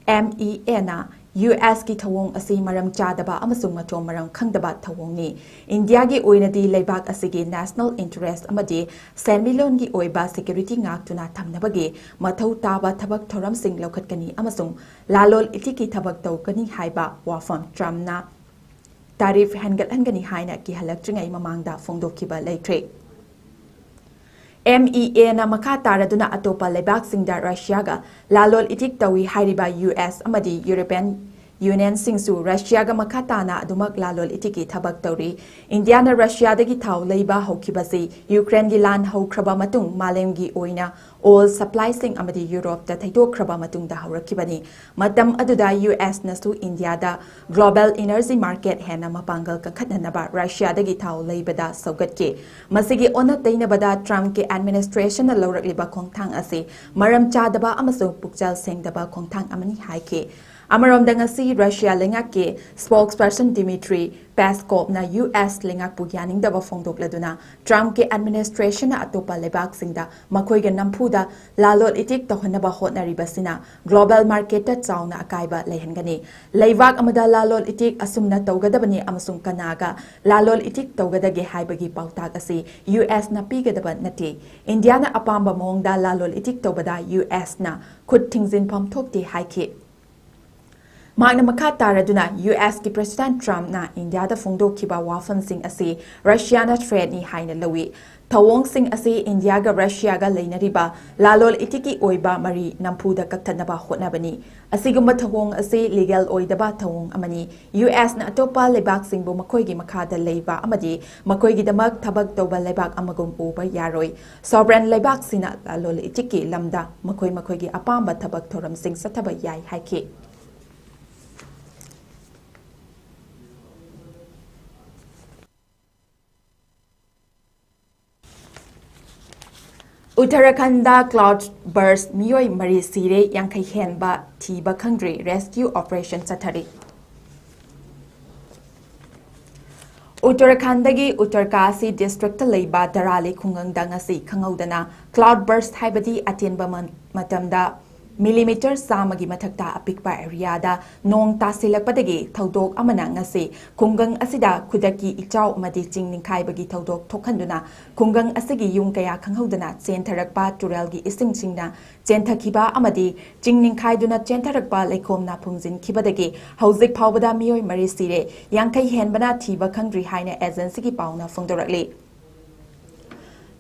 M E A ꯅ ꯌꯨ ꯑꯦꯁꯀꯤ ꯊꯧꯑꯣꯡ ꯑꯁꯤ ꯃꯔꯝ ꯆꯥꯗꯕ ꯑꯃꯁꯨꯡ ꯃꯊꯣꯡ ꯃꯔꯝ ꯈꯪꯗꯕ ꯊꯧꯑꯣꯡꯅꯤ꯫ ꯏꯟꯗꯤꯌꯥꯒꯤ ꯑꯣꯏꯅꯗꯤ ꯂꯩꯕꯥꯛ ꯑꯁꯤꯒꯤ ꯅꯦꯁꯅꯦꯜ ꯏꯟꯇꯔꯦꯁ ꯑꯃꯗꯤ ꯁꯦꯟꯃꯤꯠꯂꯣꯟꯒꯤ ꯑꯣꯏꯕ ꯁꯦꯀ꯭ꯌꯨꯔꯤꯇꯤ ꯉꯥꯛꯇꯨꯅ ꯊꯝꯅꯕꯒꯤ ꯃꯊꯧ ꯇꯥꯕ ꯊꯕꯛ ꯊꯧꯔꯝꯁꯤꯡ ꯂꯧꯈꯠꯀꯅꯤ ꯑꯃꯁꯨꯡ ꯂꯥꯂꯣꯜ ꯏꯇꯤꯛꯀꯤ ꯊꯕꯛ ꯇꯧꯒꯅꯤ ꯍꯥꯏꯕ ꯋꯥꯐꯝ ꯇ꯭ꯔꯝꯞꯅ ꯇꯥꯔꯤꯐ ꯍꯦꯟꯒꯠꯍꯟꯒꯅꯤ ꯍꯥꯏꯅ ꯀꯤꯍꯜꯂꯛꯇ꯭ꯔꯤꯉꯩ ꯃꯃꯥꯡꯗ ꯐꯣꯡꯗꯣꯛꯈꯤꯕ ꯂꯩꯈ꯭ꯔꯦ꯫ ꯑꯦꯝ ꯏ ꯑꯦꯅ ꯃꯈꯥ ꯇꯥꯔꯗꯨꯅ ꯑꯇꯣꯞꯄ ꯂꯩꯕꯥꯛꯁꯤꯡꯗ ꯔꯁꯤꯌꯥꯒ ꯂꯥꯂꯣꯜ ꯏꯇꯤꯛ ꯇꯧꯏ ꯍꯥꯏꯔꯤꯕ ꯌꯨ ꯑꯦꯁ ꯑꯃꯗꯤ ꯌꯨꯔꯣꯄꯤꯌꯟ ꯌꯨꯅꯤꯌꯟꯁꯤꯡꯁꯨ ꯔꯁꯤꯌꯥꯒ ꯃꯈꯥ ꯇꯥꯅ ꯑꯗꯨꯃꯛ ꯂꯥꯂꯣꯜ ꯏꯇꯤꯛꯀꯤ ꯊꯕꯛ ꯇꯧꯔꯤ꯫ ꯏꯟꯗꯤꯌꯥꯅ ꯔꯁꯤꯌꯥꯗꯒꯤ ꯊꯥꯎ ꯂꯩꯕ ꯍꯧꯈꯤꯕꯁꯤ ꯌꯨꯀ꯭ꯔꯦꯟꯒꯤ ꯂꯥꯟ ꯍꯧꯈ꯭ꯔꯕ ꯃꯇꯨꯡ ꯃꯥꯂꯦꯝꯒꯤ ꯑꯣꯏꯅ ꯑꯣꯏꯜ ꯁꯄ꯭ꯂꯥꯏꯁꯤꯡ ꯑꯃꯗꯤ ꯌꯨꯔꯣꯞꯇ ꯊꯩꯗꯣꯛꯈ꯭ꯔꯕ ꯃꯇꯨꯡꯗ ꯍꯧꯔꯛꯈꯤꯕꯅꯤ꯫ ꯃꯇꯝ ꯑꯗꯨꯗ ꯌꯨ ꯑꯦꯁꯅꯁꯨ ꯏꯟꯗꯤꯌꯥꯗ ꯒ꯭ꯂꯣꯕꯦꯜ ꯏꯅꯔꯖꯤ ꯃꯥꯔꯀꯦꯠ ꯍꯦꯟꯅ ꯃꯄꯥꯡꯒꯜ ꯀꯟꯈꯠꯅꯅꯕ ꯔꯁꯤꯌꯥꯗꯒꯤ ꯊꯥꯎ ꯂꯩꯕꯗ ꯁꯧꯒꯠꯈꯤ꯫ ꯃꯁꯤꯒꯤ ꯑꯣꯟꯅ ꯇꯩꯅꯕꯗ ꯇ꯭ꯔꯝꯞꯀꯤ ꯑꯦꯗꯃꯤꯅꯤꯁꯇ꯭ꯔꯦꯁꯟꯅ ꯂꯧꯔꯛꯂꯤꯕ ꯈꯣꯡꯊꯥꯡ ꯑꯁꯤ ꯃꯔꯝ ꯆꯥꯗꯕ ꯑꯃꯁꯨꯡ ꯄꯨꯛꯆꯦꯜ ꯁꯦꯡꯗꯕ ꯈꯣꯡꯊꯥꯡ ꯑꯃꯅꯤ ꯍꯥꯏꯈꯤ꯫ ꯑꯃꯔꯣꯝꯗ ꯉꯁꯤ ꯔꯁꯤꯌꯥ ꯂꯩꯉꯥꯛꯀꯤ ꯁ꯭ꯄꯣꯛꯁꯄꯔꯁꯟ ꯗꯤꯃꯤꯇ꯭ꯔꯤ ꯄꯦꯁꯀꯣꯞꯅ ꯌꯨ ꯑꯦꯁ ꯂꯩꯉꯥꯛꯄꯨ ꯌꯥꯅꯤꯡꯗꯕ ꯐꯣꯡꯗꯣꯛꯂꯗꯨꯅ ꯇ꯭ꯔꯝꯞꯀꯤ ꯑꯦꯗꯃꯤꯅꯤꯁꯇ꯭ꯔꯦꯁꯟꯅ ꯑꯇꯣꯞꯄ ꯂꯩꯕꯥꯛꯁꯤꯡꯗ ꯃꯈꯣꯏꯒ ꯅꯝꯐꯨꯗ ꯂꯥꯂꯣꯜ ꯏꯇꯤꯛ ꯇꯧꯍꯟꯅꯕ ꯍꯣꯠꯅꯔꯤꯕꯁꯤꯅ ꯒ꯭ꯂꯣꯕꯦꯜ ꯃꯥꯔꯀꯦꯠꯇ ꯆꯥꯎꯅ ꯑꯀꯥꯏꯕ ꯂꯩꯍꯟꯒꯅꯤ꯫ ꯂꯩꯕꯥꯛ ꯑꯃꯗ ꯂꯥꯂꯣꯜ ꯏꯇꯤꯛ ꯑꯁꯨꯝꯅ ꯇꯧꯒꯗꯕꯅꯤ ꯑꯃꯁꯨꯡ ꯀꯅꯥꯒ ꯂꯥꯂꯣꯜ ꯏꯇꯤꯛ ꯇꯧꯒꯗꯒꯦ ꯍꯥꯏꯕꯒꯤ ꯄꯥꯎꯇꯥꯛ ꯑꯁꯤ ꯌꯨ ꯑꯦꯁꯅ ꯄꯤꯒꯗꯕ ꯅꯠꯇꯦ꯫ ꯏꯟꯗꯤꯌꯥꯅ ꯑꯄꯥꯝꯕ ꯃꯑꯣꯡꯗ ꯂꯥꯂꯣꯜ ꯏꯇꯤꯛ ꯇꯧꯕꯗ ꯌꯨ ꯑꯦꯁꯅ ꯈꯨꯠ ꯊꯤꯡꯖꯤꯟꯐꯝ ꯊꯣꯛꯇꯦ ꯍꯥꯏꯈꯤ꯫ ꯃꯍꯥꯛꯅ ꯃꯈꯥ ꯇꯥꯔꯗꯨꯅ ꯌꯨ ꯑꯦꯁꯀꯤ ꯄ꯭ꯔꯦꯁꯤꯗꯦꯟꯠ ꯇ꯭ꯔꯝꯞꯅ ꯏꯟꯗꯤꯌꯥꯗ ꯐꯣꯡꯗꯣꯛꯈꯤꯕ ꯋꯥꯐꯝꯁꯤꯡ ꯑꯁꯤ ꯔꯁꯤꯌꯥꯅ ꯊ꯭ꯔꯦꯠꯅꯤ ꯍꯥꯏꯅ ꯂꯧꯏ꯫ ꯊꯧꯑꯣꯡꯁꯤꯡ ꯑꯁꯤ ꯏꯟꯗꯤꯌꯥꯒ ꯔꯁꯤꯌꯥꯒ ꯂꯩꯅꯔꯤꯕ ꯂꯥꯂꯣꯜ ꯏꯇꯤꯛꯀꯤ ꯑꯣꯏꯕ ꯃꯔꯤ ꯅꯝꯐꯨꯗ ꯀꯛꯊꯠꯅꯕ ꯍꯣꯠꯅꯕꯅꯤ꯫ ꯑꯁꯤꯒꯨꯝꯕ ꯊꯧꯑꯣꯡ ꯑꯁꯤ ꯂꯤꯒꯦꯜ ꯑꯣꯏꯗꯕ ꯊꯧꯑꯣꯡ ꯑꯃꯅꯤ꯫ ꯌꯨ ꯑꯦꯁꯅ ꯑꯇꯣꯞꯄ ꯂꯩꯕꯥꯛꯁꯤꯡꯕꯨ ꯃꯈꯣꯏꯒꯤ ꯃꯈꯥꯗ ꯂꯩꯕ ꯑꯃꯗꯤ ꯃꯈꯣꯏꯒꯤꯗꯃꯛ ꯊꯕꯛ ꯇꯧꯕ ꯂꯩꯕꯥꯛ ꯑꯃꯒꯨꯝ ꯎꯕ ꯌꯥꯔꯣꯏ꯫ ꯁꯣꯚꯔꯦꯟ ꯂꯩꯕꯥꯛꯁꯤꯡꯅ ꯂꯥꯂꯣꯜ ꯏꯇꯤꯛꯀꯤ ꯂꯝꯗ ꯃꯈꯣꯏ ꯃꯈꯣꯏꯒꯤ ꯑꯄꯥꯝꯕ ꯊꯕꯛ ꯊꯧꯔꯝꯁꯤꯡ ꯆꯠꯊꯕ ꯌꯥꯏ ꯍꯥꯏꯈꯤ꯫ ꯎꯠꯇꯔꯥꯈꯟꯗ ꯀ꯭ꯂꯥꯎꯗ ꯕꯔꯁ, ꯃꯤꯑꯣꯏ ꯃꯔꯤ ꯁꯤꯔꯦ, ꯌꯥꯡꯈꯩ ꯍꯦꯟꯕ ꯊꯤꯕ ꯈꯪꯗ꯭ꯔꯤ, ꯔꯦꯁꯀ꯭ꯌꯨ ꯑꯣꯄꯔꯦꯁꯟ ꯆꯠꯊꯔꯤ꯫ ꯎꯠꯇꯔꯥꯈꯟꯗꯒꯤ ꯎꯠꯇꯔꯀꯥꯁꯤ ꯗꯤꯁꯇ꯭ꯔꯤꯛꯇ ꯂꯩꯕ ꯗꯔꯥꯂꯤ ꯈꯨꯡꯒꯪꯗ ꯉꯁꯤ ꯈꯪꯍꯧꯗꯅ ꯀ꯭ꯂꯥꯎꯗ ꯕꯔꯁ, ꯍꯥꯏꯕꯗꯤ ꯑꯇꯦꯟꯕ ꯃ-, ꯃꯇꯝꯗ ꯃꯤꯂꯤꯃꯤꯇꯔ ꯆꯥꯝꯃꯒꯤ ꯃꯊꯛꯇ ꯑꯄꯤꯛꯄ ꯑꯦꯔꯤꯌꯥꯗ ꯅꯣꯡ ꯇꯥꯁꯤꯜꯂꯛꯄꯗꯒꯤ ꯊꯧꯗꯣꯛ ꯑꯃꯅ ꯉꯁꯤ ꯈꯨꯡꯒꯪ ꯑꯁꯤꯗ ꯈꯨꯗꯛꯀꯤ ꯏꯆꯥꯎ ꯑꯃꯗꯤ ꯆꯤꯡ ꯅꯤꯡꯈꯥꯏꯕꯒꯤ ꯊꯧꯗꯣꯛ ꯊꯣꯛꯍꯟꯗꯨꯅ ꯈꯨꯡꯒꯪ ꯑꯁꯤꯒꯤ ꯌꯨꯝ ꯀꯌꯥ ꯈꯪꯍꯧꯗꯅ ꯆꯦꯟꯊꯔꯛꯄ ꯇꯨꯔꯦꯜꯒꯤ ꯏꯁꯤꯡꯁꯤꯡꯅ ꯆꯦꯟꯊꯈꯤꯕ ꯑꯃꯗꯤ ꯆꯤꯡ ꯅꯤꯡꯈꯥꯏꯗꯨꯅ ꯆꯦꯟꯊꯔꯛꯄ ꯂꯩꯈꯣꯝꯅ ꯐꯨꯝꯖꯤꯟꯈꯤꯕꯗꯒꯤ ꯍꯧꯖꯤꯛ ꯐꯥꯎꯕꯗ ꯃꯤꯑꯣꯏ ꯃꯔꯤ ꯁꯤꯔꯦ, ꯌꯥꯡꯈꯩ ꯍꯦꯟꯕꯅ ꯊꯤꯕ ꯈꯪꯗ꯭ꯔꯤ ꯍꯥꯏꯅ ꯑꯦꯖꯦꯟꯁꯤꯒꯤ ꯄꯥꯎꯅ ꯐꯣꯡꯗꯣꯔꯛꯂꯤ꯫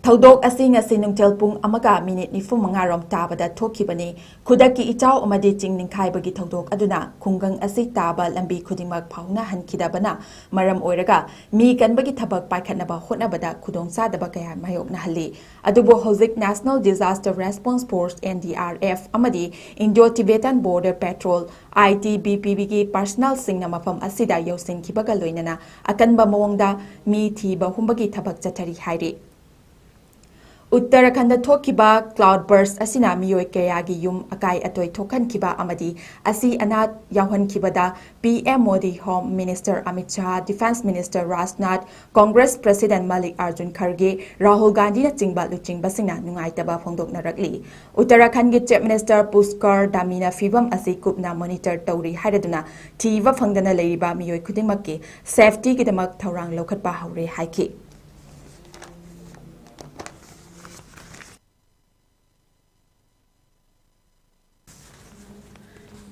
ꯊꯧꯗꯣꯛ ꯑꯁꯤ ꯉꯁꯤ ꯅꯨꯡꯊꯤꯜ ꯄꯨꯡ ꯑꯃꯒ ꯃꯤꯅꯤꯠ ꯅꯤꯐꯨ ꯃꯉꯥ ꯔꯣꯝ ꯇꯥꯕꯗ ꯊꯣꯛꯈꯤꯕꯅꯤ꯫ ꯈꯨꯗꯛꯀꯤ ꯏꯆꯥꯎ ꯑꯃꯗꯤ ꯆꯤꯡ ꯅꯤꯡꯈꯥꯏꯕꯒꯤ ꯊꯧꯗꯣꯛ ꯑꯗꯨꯅ ꯈꯨꯡꯒꯪ ꯑꯁꯤ ꯇꯥꯕ ꯂꯝꯕꯤ ꯈꯨꯗꯤꯡꯃꯛ ꯐꯥꯎꯅꯍꯟꯈꯤꯗꯕꯅ ꯃꯔꯝ ꯑꯣꯏꯔꯒ ꯃꯤ ꯀꯟꯕꯒꯤ ꯊꯕꯛ ꯄꯥꯏꯈꯠꯅꯕ ꯍꯣꯠꯅꯕꯗ ꯈꯨꯗꯣꯡꯆꯥꯗꯕ ꯀꯌꯥ ꯃꯥꯌꯣꯛꯅꯍꯜꯂꯤ꯫ ꯑꯗꯨꯕꯨ ꯍꯧꯖꯤꯛ National Disaster Response Force, N D R F, ꯑꯃꯗꯤ Indo Tibetan Border Patrol, I T B P ꯒꯤ ꯄꯥꯔꯁꯅꯦꯜꯁꯤꯡꯅ ꯃꯐꯝ ꯑꯁꯤꯗ ꯌꯧꯁꯤꯟꯈꯤꯕꯒ ꯂꯣꯏꯅꯅ ꯑꯀꯟꯕ ꯃꯑꯣꯡꯗ ꯃꯤ ꯊꯤꯕ ꯍꯨꯝꯕꯒꯤ ꯊꯕꯛ ꯆꯠꯊꯔꯤ ꯍꯥꯏꯔꯤ꯫ ꯎꯠꯇꯔꯥꯈꯟꯗ ꯊꯣꯛꯈꯤꯕ ꯀ꯭ꯂꯥꯎꯗ ꯕꯔꯁ ꯑꯁꯤꯅ ꯃꯤꯑꯣꯏ ꯀꯌꯥꯒꯤ ꯌꯨꯝ ꯑꯀꯥꯏ ꯑꯇꯣꯏ ꯊꯣꯛꯍꯟꯈꯤꯕ ꯑꯃꯗꯤ ꯑꯁꯤ ꯑꯅꯥ ꯌꯥꯎꯍꯟꯈꯤꯕꯗ P M Modi, Home Minister Amit Shah, Defence Minister Rajnath, Congress President Mallikarjun Kharge, Rahul ꯒꯥꯟꯙꯤꯅꯆꯤꯡꯕ ꯂꯨꯆꯤꯡꯕꯁꯤꯡꯅ ꯅꯨꯡꯉꯥꯏꯇꯕ ꯐꯣꯡꯗꯣꯛꯅꯔꯛꯂꯤ꯫ ꯎꯠꯇꯔꯥꯈꯟꯒꯤ Chief Minister Pushkar Damina ꯐꯤꯕꯝ ꯑꯁꯤ ꯀꯨꯞꯅ ꯃꯣꯅꯤꯇꯔ ꯇꯧꯔꯤ ꯍꯥꯏꯔꯗꯨꯅ ꯊꯤꯕ ꯐꯪꯗꯅ ꯂꯩꯔꯤꯕ ꯃꯤꯑꯣꯏ ꯈꯨꯗꯤꯡꯃꯛꯀꯤ ꯁꯦꯐꯇꯤꯒꯤꯗꯃꯛ ꯊꯧꯔꯥꯡ ꯂꯧꯈꯠꯄ ꯍꯧꯔꯦ ꯍꯥꯏꯈꯤ꯫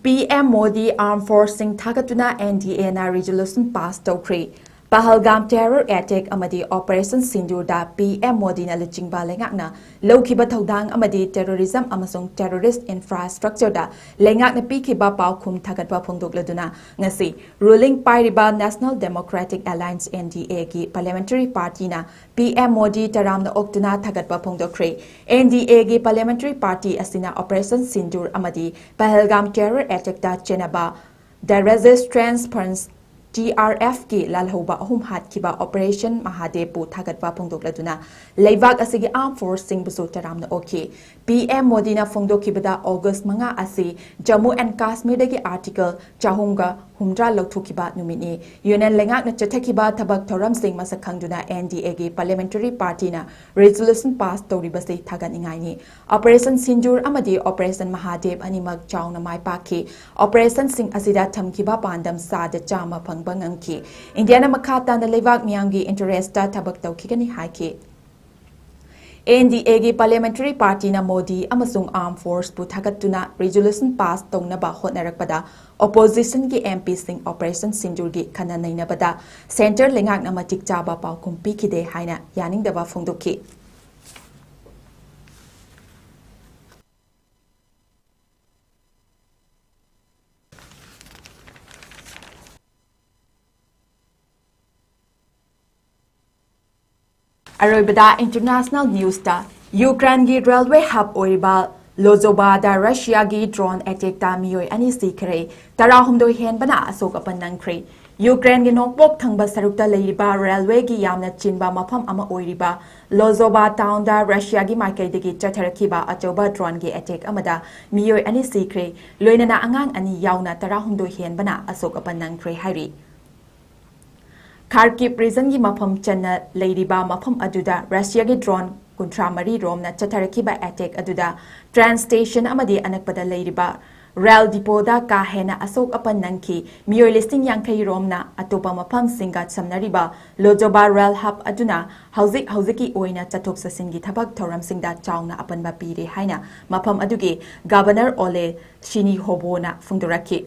P M Modi Armed Forceꯁꯤꯡ ꯊꯥꯒꯠꯇꯨꯅ N D Aꯅ resolution pass ꯇꯧꯈ꯭ꯔꯦ꯫ ꯄꯍꯜꯒꯥꯝ terror attack ꯑꯃꯗꯤ Operation ꯁꯤꯟꯗꯨꯔꯗ P M Modiꯅ ꯂꯨꯆꯤꯡꯕ ꯂꯩꯉꯥꯛꯅ ꯂꯧꯈꯤꯕ ꯊꯧꯗꯥꯡ ꯑꯃꯗꯤ terrorism ꯑꯃꯁꯨꯡ terrorist infrastructureꯗ ꯂꯩꯉꯥꯛꯅ ꯄꯤꯈꯤꯕ ꯄꯥꯎꯈꯨꯝ ꯊꯥꯒꯠꯄ ꯐꯣꯡꯗꯣꯛꯂꯗꯨꯅ ꯉꯁꯤ ruling ꯄꯥꯏꯔꯤꯕ National Democratic Alliance, N D Aꯒꯤ parliamentary partyꯅ P M Modi ꯇꯔꯥꯝꯅ ꯑꯣꯛꯇꯨꯅ ꯊꯥꯒꯠꯄ ꯐꯣꯡꯗꯣꯛꯈ꯭ꯔꯦ꯫ N D Aꯒꯤ parliamentary party ꯑꯁꯤꯅ Operation ꯁꯤꯟꯗꯨꯔ ꯑꯃꯗꯤ ꯄꯍꯜꯒꯥꯝ terror attackꯇ ꯆꯦꯟꯅꯕ The Resistance Front T R ꯑꯦꯐꯀꯤ ꯂꯥꯜꯍꯧꯕ ꯑꯍꯨꯝ ꯍꯥꯠꯈꯤꯕ ꯑꯣꯄꯔꯦꯁꯟ ꯃꯍꯥꯗꯦꯕꯄꯨ ꯊꯥꯒꯠꯄ ꯐꯣꯡꯗꯣꯛꯂꯗꯨꯅ ꯂꯩꯕꯥꯛ ꯑꯁꯤꯒꯤ ꯑꯥꯔꯝ ꯐꯣꯔꯁꯁꯤꯡꯕꯨꯁꯨ ꯇꯔꯥꯝꯅ ꯑꯣꯛꯈꯤ꯫ ꯄꯤ ꯑꯦꯝ ꯃꯣꯗꯤꯅ ꯐꯣꯡꯗꯣꯛꯈꯤꯕꯗ ꯑꯣꯒꯁ ꯃꯉꯥ ꯑꯁꯤ ꯖꯝꯃꯨ ꯑꯦꯟ ꯀꯥꯁꯃꯤꯔꯗꯒꯤ ꯑꯥꯔꯇꯤꯀꯜ ꯆꯍꯨꯝꯒ ꯍꯨꯝꯗ꯭ꯔꯥ ꯂꯧꯊꯣꯛꯈꯤꯕ ꯅꯨꯃꯤꯠꯅꯤ꯫ ꯌꯨꯅꯤꯌꯟ ꯂꯩꯉꯥꯛꯅ ꯆꯠꯊꯈꯤꯕ ꯊꯕꯛ ꯊꯧꯔꯝꯁꯤꯡ ꯃꯁꯛ ꯈꯪꯗꯨꯅ ꯑꯦꯟ ꯗꯤ ꯑꯦꯒꯤ ꯄꯥꯔꯂꯤꯌꯥꯃꯦꯟꯇꯔꯤ ꯄꯥꯔꯇꯤꯅ ꯔꯤꯖꯣꯂꯨꯁꯟ ꯄꯥꯁ ꯇꯧꯔꯤꯕꯁꯤ ꯊꯥꯒꯠꯅꯤꯡꯉꯥꯏꯅꯤ꯫ ꯑꯣꯄꯔꯦꯁꯟ ꯁꯤꯟꯗꯨꯔ ꯑꯃꯗꯤ ꯑꯣꯄꯔꯦꯁꯟ ꯃꯍꯥꯗꯦꯕ ꯑꯅꯤꯃꯛ ꯆꯥꯎꯅ ꯃꯥꯏ ꯄꯥꯛꯈꯤ꯫ ꯑꯣꯄꯔꯦꯁꯟꯁꯤꯡ ꯑꯁꯤꯗ ꯊꯝꯈꯤꯕ ꯄꯥꯟꯗꯝ ꯆꯥꯗ ꯆꯥꯝꯃ ꯐꯪꯕ ꯉꯝꯈꯤ꯫ ꯏꯟꯗꯤꯌꯥꯅ ꯃꯈꯥ ꯇꯥꯅ ꯂꯩꯕꯥꯛ ꯃꯤꯌꯥꯝꯒꯤ ꯏꯟꯇꯔꯦꯁꯇ ꯊꯕꯛ ꯇꯧꯈꯤꯒꯅꯤ ꯍꯥꯏꯈꯤ꯫ ꯑꯦꯟ ꯗꯤ ꯑꯦꯒꯤ ꯄꯥꯔꯂꯤꯌꯥꯃꯦꯟꯇꯔꯤ ꯄꯥꯔꯇꯤꯅ ꯃꯣꯗꯤ ꯑꯃꯁꯨꯡ ꯑꯥꯔꯝ ꯐꯣꯔꯁꯄꯨ ꯊꯥꯒꯠꯇꯨꯅ ꯔꯤꯖꯣꯂꯨꯁꯟ ꯄꯥꯁ ꯇꯧꯅꯕ ꯍꯣꯠꯅꯔꯛꯄꯗ ꯑꯣꯄꯣꯖꯤꯁꯟꯒꯤ ꯑꯦꯝ ꯄꯤꯁꯤꯡ ꯑꯣꯄꯔꯦꯁꯟ ꯁꯤꯟꯗꯨꯔꯒꯤ ꯈꯟꯅ ꯅꯩꯅꯕꯗ ꯁꯦꯟꯇꯔ ꯂꯩꯉꯥꯛꯅ ꯃꯇꯤꯛ ꯆꯥꯕ ꯄꯥꯎꯈꯨꯝ ꯄꯤꯈꯤꯗꯦ ꯍꯥꯏꯅ ꯌꯥꯅꯤꯡꯗꯕ ꯐꯣꯡꯗꯣꯛꯈꯤ꯫ ꯑꯔꯣꯏꯕꯗ ꯏꯟꯇꯔꯅꯦꯁꯅꯦꯜ ꯅ꯭ꯌꯨꯁꯇ, ꯌꯨꯀ꯭ꯔꯦꯟꯒꯤ ꯔꯦꯜꯋꯦ ꯍꯕ ꯑꯣꯏꯔꯤꯕ ꯂꯣꯖꯣꯕꯥꯗ ꯔꯁꯤꯌꯥꯒꯤ ꯗ꯭ꯔꯣꯟ ꯑꯦꯇꯦꯛꯇ ꯃꯤꯑꯣꯏ ꯑꯅꯤ ꯁꯤꯈ꯭ꯔꯦ, ꯇꯔꯥꯍꯨꯝꯗꯣꯏ ꯍꯦꯟꯕꯅ ꯑꯁꯣꯛ ꯑꯄꯟ ꯅꯪꯈ꯭ꯔꯦ꯫ ꯌꯨꯀ꯭ꯔꯦꯟꯒꯤ ꯅꯣꯡꯄꯣꯛ ꯊꯪꯕ ꯁꯔꯨꯛꯇ ꯂꯩꯔꯤꯕ ꯔꯦꯜꯋꯦꯒꯤ ꯌꯥꯝꯅ ꯆꯤꯟꯕ ꯃꯐꯝ ꯑꯃ ꯑꯣꯏꯔꯤꯕ ꯂꯣꯖꯣꯕꯥ ꯇꯥꯎꯟꯗ ꯔꯁꯤꯌꯥꯒꯤ ꯃꯥꯏꯀꯩꯗꯒꯤ ꯆꯠꯊꯔꯛꯈꯤꯕ ꯑꯆꯧꯕ ꯗ꯭ꯔꯣꯟꯒꯤ ꯑꯦꯇꯦꯛ ꯑꯃꯗ ꯃꯤꯑꯣꯏ ꯑꯅꯤ ꯁꯤꯈ꯭ꯔꯦ, ꯂꯣꯏꯅꯅ ꯑꯉꯥꯡ ꯑꯅꯤ ꯌꯥꯎꯅ ꯇꯔꯥꯍꯨꯝꯗꯣꯏ ꯍꯦꯟꯕꯅ ꯑꯁꯣꯛ ꯑꯄꯟ ꯅꯪꯈ꯭ꯔꯦ ꯍꯥꯏꯔꯤ꯫ ꯈꯥꯔꯀꯤꯞ ꯔꯤꯖꯟꯒꯤ ꯃꯐꯝ ꯆꯟꯅ ꯂꯩꯔꯤꯕ ꯃꯐꯝ ꯑꯗꯨꯗ ꯔꯁꯤꯌꯥꯒꯤ ꯗ꯭ꯔꯣꯟ ꯀꯨꯟꯊ꯭ꯔꯥ ꯃꯔꯤ ꯔꯣꯝꯅ ꯆꯠꯊꯔꯛꯈꯤꯕ ꯑꯦꯇꯦꯛ ꯑꯗꯨꯗ ꯇ꯭ꯔꯦꯟ ꯁ꯭ꯇꯦꯁꯟ ꯑꯃꯗꯤ ꯑꯅꯛꯄꯗ ꯂꯩꯔꯤꯕ ꯔꯦꯜ ꯗꯤꯄꯣꯗ ꯀꯥ ꯍꯦꯟꯅ ꯑꯁꯣꯛ ꯑꯄꯟ ꯅꯪꯈꯤ꯫ ꯃꯤꯑꯣꯏ ꯂꯤꯁꯤꯡ ꯌꯥꯡꯈꯩ ꯔꯣꯝꯅ ꯑꯇꯣꯞꯄ ꯃꯐꯝꯁꯤꯡꯒ ꯁꯝꯅꯔꯤꯕ ꯂꯣꯖꯣꯕꯥ ꯔꯦꯜ ꯍꯕ ꯑꯗꯨꯅ ꯍꯧꯖꯤꯛ ꯍꯧꯖꯤꯛꯀꯤ ꯑꯣꯏꯅ ꯆꯠꯊꯣꯛ ꯆꯠꯁꯤꯟꯒꯤ ꯊꯕꯛ ꯊꯧꯔꯝꯁꯤꯡꯗ ꯆꯥꯎꯅ ꯑꯄꯟꯕ ꯄꯤꯔꯦ ꯍꯥꯏꯅ ꯃꯐꯝ ꯑꯗꯨꯒꯤ ꯒꯕꯔꯅꯔ ꯑꯣꯂꯦ ꯁꯤꯅꯤꯍꯣꯕꯣꯅ ꯐꯣꯡꯗꯣꯔꯛꯈꯤ꯫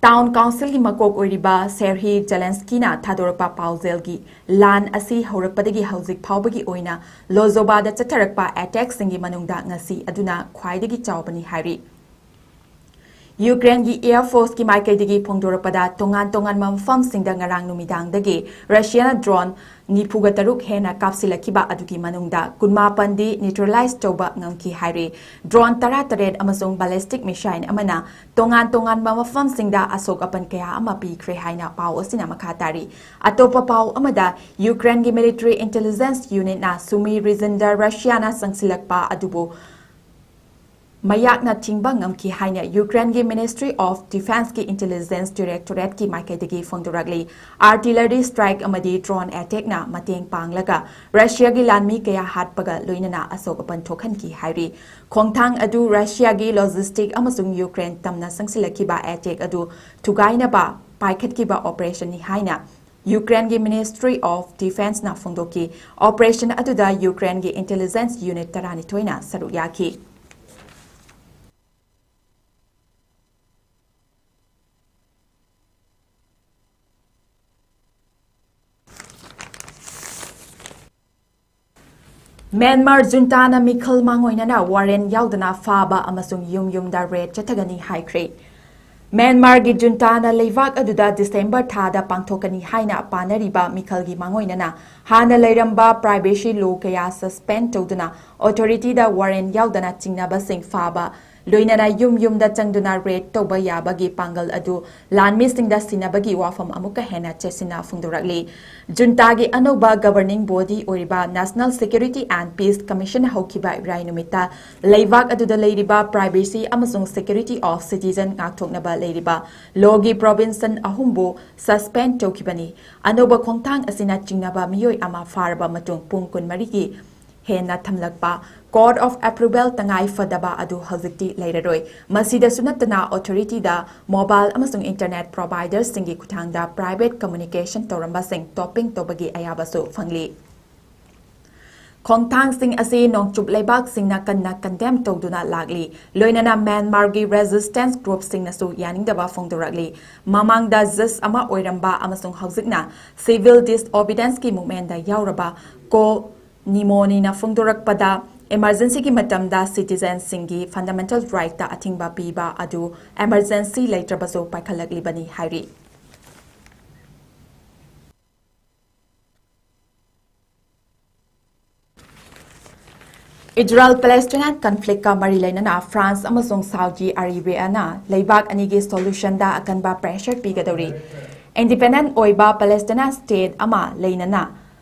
ꯇꯥꯎꯟ ꯀꯥꯎꯟꯁꯤꯜꯒꯤ ꯃꯀꯣꯛ ꯑꯣꯏꯔꯤꯕ ꯁꯦꯔꯍꯤ ꯖꯦꯂꯦꯟꯁꯀꯤꯅ ꯊꯥꯗꯣꯔꯛꯄ ꯄꯥꯎꯖꯦꯜꯒꯤ ꯂꯥꯟ ꯑꯁꯤ ꯍꯧꯔꯛꯄꯗꯒꯤ ꯍꯧꯖꯤꯛ ꯐꯥꯎꯕꯒꯤ ꯑꯣꯏꯅ ꯂꯣꯖꯣꯕꯥꯗ ꯆꯠꯊꯔꯛꯄ ꯑꯦꯇꯦꯛꯁꯤꯡꯒꯤ ꯃꯅꯨꯡꯗ ꯉꯁꯤ ꯑꯗꯨꯅ ꯈ꯭ꯋꯥꯏꯗꯒꯤ ꯆꯥꯎꯕꯅꯤ ꯍꯥꯏꯔꯤ꯫ ꯌꯨꯀ꯭ꯔꯦꯟꯒꯤ ꯑꯦꯌꯔ ꯐꯣꯔꯁꯀꯤ ꯃꯥꯏꯀꯩꯗꯒꯤ ꯐꯣꯡꯗꯣꯔꯛꯄꯗ, ꯇꯣꯉꯥꯟ ꯇꯣꯉꯥꯟꯕ ꯃꯐꯝꯁꯤꯡꯗ ꯉꯔꯥꯡ ꯅꯨꯃꯤꯗꯥꯡꯗꯒꯤ ꯔꯁꯤꯌꯥꯅ ꯗ꯭ꯔꯣꯟ ꯅꯤꯐꯨꯒ ꯇꯔꯨꯛ ꯍꯦꯟꯅ ꯀꯥꯞꯁꯤꯜꯂꯛꯈꯤꯕ ꯑꯗꯨꯒꯤ ꯃꯅꯨꯡꯗ ꯀꯨꯟꯃꯥꯄꯟꯗꯤ ꯅ꯭ꯌꯨꯇ꯭ꯔꯦꯂꯥꯏꯖ ꯇꯧꯕ ꯉꯝꯈꯤ ꯍꯥꯏꯔꯤ꯫ ꯗ꯭ꯔꯣꯟ ꯇꯔꯥꯇꯔꯦꯠ ꯑꯃꯁꯨꯡ ꯕꯦꯂꯤꯁꯇꯤꯛ ꯃꯤꯁꯥꯏꯜ ꯑꯃꯅ ꯇꯣꯉꯥꯟ ꯇꯣꯉꯥꯟꯕ ꯃꯐꯝꯁꯤꯡꯗ ꯑꯁꯣꯛ ꯑꯄꯟ ꯀꯌꯥ ꯑꯃ ꯄꯤꯈ꯭ꯔꯦ ꯍꯥꯏꯅ ꯄꯥꯎ ꯑꯁꯤꯅ ꯃꯈꯥ ꯇꯥꯔꯤ꯫ ꯑꯇꯣꯞꯄ ꯄꯥꯎ ꯑꯃꯗ, ꯌꯨꯀ꯭ꯔꯦꯟꯒꯤ ꯃꯤꯂꯤꯇꯔꯤ ꯏꯟꯇꯦꯂꯤꯖꯦꯟꯁ ꯌꯨꯅꯤꯠꯅ ꯁꯨꯃꯤ ꯔꯤꯖꯟꯗ ꯔꯁꯤꯌꯥꯅ ꯆꯪꯁꯤꯜꯂꯛꯄ ꯑꯗꯨꯕꯨ ꯃꯌꯥꯛꯅ ꯊꯤꯡꯕ ꯉꯝꯈꯤ ꯍꯥꯏꯅ ꯌꯨꯀ꯭ꯔꯦꯟꯒꯤ ꯃꯤꯅꯤꯁꯇ꯭ꯔꯤ ꯑꯣꯐ ꯗꯤꯐꯦꯟꯁꯀꯤ ꯏꯟꯇꯦꯂꯤꯖꯦꯟꯁ ꯗꯤꯔꯦꯛꯇꯣꯔꯦꯠꯀꯤ ꯃꯥꯏꯀꯩꯗꯒꯤ ꯐꯣꯡꯗꯣꯔꯛꯂꯤ꯫ ꯑꯥꯔꯇꯤꯂꯔꯤ ꯁ꯭ꯇ꯭ꯔꯥꯏꯛ ꯑꯃꯗꯤ ꯗ꯭ꯔꯣꯟ ꯑꯦꯇꯦꯛꯅ ꯃꯇꯦꯡ ꯄꯥꯡꯂꯒ ꯔꯁꯤꯌꯥꯒꯤ ꯂꯥꯟꯃꯤ ꯀꯌꯥ ꯍꯥꯠꯄꯒ ꯂꯣꯏꯅꯅ ꯑꯁꯣꯛ ꯑꯄꯟ ꯊꯣꯛꯍꯟꯈꯤ ꯍꯥꯏꯔꯤ꯫ ꯈꯣꯡꯊꯥꯡ ꯑꯗꯨ ꯔꯁꯤꯌꯥꯒꯤ ꯂꯣꯖꯤꯁꯇꯤꯛ ꯑꯃꯁꯨꯡ ꯌꯨꯀ꯭ꯔꯦꯟ ꯇꯝꯅ ꯆꯪꯁꯤꯜꯂꯛꯈꯤꯕ ꯑꯦꯇꯦꯛ ꯑꯗꯨ ꯊꯨꯒꯥꯏꯅꯕ ꯄꯥꯏꯈꯠꯈꯤꯕ ꯑꯣꯄꯔꯦꯁꯟꯅꯤ ꯍꯥꯏꯅ ꯌꯨꯀ꯭ꯔꯦꯟꯒꯤ ꯃꯤꯅꯤꯁꯇ꯭ꯔꯤ ꯑꯣꯐ ꯗꯤꯐꯦꯟꯁꯅ ꯐꯣꯡꯗꯣꯛꯈꯤ꯫ ꯑꯣꯄꯔꯦꯁꯟ ꯑꯗꯨꯗ ꯌꯨꯀ꯭ꯔꯦꯟꯒꯤ ꯏꯟꯇꯦꯂꯤꯖꯦꯟꯁ ꯌꯨꯅꯤꯠ ꯇꯔꯥꯅꯤꯊꯣꯏꯅ ꯁꯔꯨꯛ ꯌꯥꯈꯤ꯫ ꯃ꯭ꯌꯥꯟꯃꯥꯔ ꯖꯨꯟꯇꯥꯅ ꯃꯤꯈꯜ ꯃꯥꯡꯑꯣꯏꯅꯅ ꯋꯥꯔꯦꯟ ꯌꯥꯎꯗꯅ ꯐꯥꯕ ꯑꯃꯁꯨꯡ ꯌꯨꯝ ꯌꯨꯝꯗ ꯔꯦꯗ ꯆꯠꯊꯒꯅꯤ ꯍꯥꯏꯈ꯭ꯔꯦ꯫ ꯃ꯭ꯌꯥꯟꯃꯥꯔꯒꯤ ꯖꯨꯟꯇꯥꯅ ꯂꯩꯕꯥꯛ ꯑꯗꯨꯗ ꯗꯤꯁꯦꯝꯕꯔ ꯊꯥꯗ ꯄꯥꯡꯊꯣꯛꯀꯅꯤ ꯍꯥꯏꯅ ꯄꯥꯅꯔꯤꯕ ꯃꯤꯈꯜꯒꯤ ꯃꯥꯡꯑꯣꯏꯅꯅ ꯍꯥꯟꯅ ꯂꯩꯔꯝꯕ ꯄ꯭ꯔꯥꯏꯚꯦꯁꯤ ꯂꯣ ꯀꯌꯥ ꯁꯁꯄꯦꯟ ꯇꯧꯗꯨꯅ ꯑꯣꯊꯣꯔꯤꯇꯤꯗ ꯋꯥꯔꯦꯟ ꯌꯥꯎꯗꯅ ꯆꯤꯡꯅꯕꯁꯤꯡ ꯐꯥꯕ, ꯂꯣꯏꯅꯅ ꯌꯨꯝ ꯌꯨꯝꯗ ꯆꯪꯗꯨꯅ ꯔꯦꯗ ꯇꯧꯕ ꯌꯥꯕꯒꯤ ꯄꯥꯡꯒꯜ ꯑꯗꯨ ꯂꯥꯟꯃꯤꯁꯤꯡꯗ ꯁꯤꯟꯅꯕꯒꯤ ꯋꯥꯐꯝ ꯑꯃꯨꯛꯀ ꯍꯦꯟꯅ ꯆꯦꯠꯁꯤꯟꯅ ꯐꯣꯡꯗꯣꯔꯛꯂꯤ꯫ ꯖꯨꯟꯇꯥꯒꯤ ꯑꯅꯧꯕ ꯒꯕꯔꯅꯤꯡ ꯕꯣꯗꯤ ꯑꯣꯏꯔꯤꯕ National Security and Peace Commission ꯍꯧꯈꯤꯕ ꯏꯔꯥꯏ ꯅꯨꯃꯤꯠꯇ ꯂꯩꯕꯥꯛ ꯑꯗꯨꯗ ꯂꯩꯔꯤꯕ ꯄ꯭ꯔꯥꯏꯚꯦꯁꯤ ꯑꯃꯁꯨꯡ ꯁꯦꯀ꯭ꯌꯨꯔꯤꯇꯤ ꯑꯣꯐ ꯁꯤꯇꯤꯖꯟ ꯉꯥꯛꯊꯣꯛꯅꯕ ꯂꯩꯔꯤꯕ ꯂꯣꯒꯤ ꯄ꯭ꯔꯣꯚꯤꯟꯁꯟ ꯑꯍꯨꯝꯕꯨ ꯁꯁꯄꯦꯟ ꯇꯧꯈꯤꯕꯅꯤ꯫ ꯑꯅꯧꯕ ꯈꯣꯡꯊꯥꯡ ꯑꯁꯤꯅ ꯆꯤꯡꯅꯕ ꯃꯤꯑꯣꯏ ꯑꯃ ꯐꯥꯔꯕ ꯃꯇꯨꯡ ꯄꯨꯡ ꯀꯨꯟꯃꯔꯤꯒꯤ ꯍꯦꯟꯅ ꯊꯝꯂꯛꯄ Court of Approval ꯇꯉꯥꯏ ꯐꯗꯕ ꯑꯗꯨ ꯍꯧꯖꯤꯛꯇꯤ ꯂꯩꯔꯔꯣꯏ꯫ ꯃꯁꯤꯗꯁꯨ ꯅꯠꯇꯅ, ꯑꯣꯊꯣꯔꯤꯇꯤꯗ ꯃꯣꯕꯥꯏꯜ ꯑꯃꯁꯨꯡ ꯏꯟꯇꯔꯅꯦꯠ ꯄ꯭ꯔꯣꯚꯥꯏꯗꯔꯁꯤꯡꯒꯤ ꯈꯨꯠꯊꯥꯡꯗ ꯄ꯭ꯔꯥꯏꯚꯦꯠ ꯀꯝꯃ꯭ꯌꯨꯅꯤꯀꯦꯁꯟ ꯇꯧꯔꯝꯕꯁꯤꯡ ꯇꯣꯞꯄꯤꯡ ꯇꯧꯕꯒꯤ ꯑꯌꯥꯕꯁꯨ ꯐꯪꯂꯤ꯫ ꯈꯣꯡꯊꯥꯡꯁꯤꯡ ꯑꯁꯤ ꯅꯣꯡꯆꯨꯞ ꯂꯩꯕꯥꯛꯁꯤꯡꯅ ꯀꯟꯅ ꯀꯟꯗꯦꯝ ꯇꯧꯗꯨꯅ ꯂꯥꯛꯂꯤ, ꯂꯣꯏꯅꯅ ꯃ꯭ꯌꯥꯟꯃꯥꯔꯒꯤ ꯔꯦꯖꯤꯁꯇꯦꯟꯁ ꯒ꯭ꯔꯨꯞꯁꯤꯡꯅꯁꯨ ꯌꯥꯅꯤꯡꯗꯕ ꯐꯣꯡꯗꯣꯔꯛꯂꯤ꯫ ꯃꯃꯥꯡꯗ ꯖꯖ ꯑꯃ ꯑꯣꯏꯔꯝꯕ ꯑꯃꯁꯨꯡ ꯍꯧꯖꯤꯛꯅ ꯁꯤꯚꯤꯜ ꯗꯤꯁꯑꯣꯕꯤꯗꯦꯟꯁꯀꯤ ꯃꯨꯚꯃꯦꯟꯗ ꯌꯥꯎꯔꯕ ꯀꯣ ꯅꯤꯃꯣꯅꯤꯅ ꯐꯣꯡꯗꯣꯔꯛꯄꯗ, Emergencyꯒꯤ ꯃꯇꯝꯗ citizenꯁꯤꯡꯒꯤ fundamental rightꯇ ꯑꯊꯤꯡꯕ ꯄꯤꯕ ꯑꯗꯨ emergency ꯂꯩꯇ꯭ꯔꯕꯁꯨ ꯄꯥꯏꯈꯠꯂꯛꯂꯤꯕꯅꯤ ꯍꯥꯏꯔꯤ꯫ ꯏꯖꯔꯦꯜ ꯄꯦꯂꯦꯁꯇꯤꯅꯥꯏꯟ ꯀꯟꯐ꯭ꯂꯤꯛꯀ ꯃꯔꯤ ꯂꯩꯅꯅ ꯐ꯭ꯔꯥꯟꯁ ꯑꯃꯁꯨꯡ ꯁꯥꯎꯗꯤ ꯑꯔꯦꯕꯤꯌꯥꯅ ꯂꯩꯕꯥꯛ ꯑꯅꯤꯒꯤ ꯁꯣꯂꯨꯁꯟꯗ ꯑꯀꯟꯕ ꯄ꯭ꯔꯦꯁꯔ ꯄꯤꯒꯗꯧꯔꯤ꯫ ꯏꯟꯗꯤꯄꯦꯟꯗꯦꯟ ꯑꯣꯏꯕ ꯄꯦꯂꯦꯁꯇꯤꯅꯥꯏꯟ ꯁ꯭ꯇꯦꯠ ꯑꯃ ꯂꯩꯅꯅ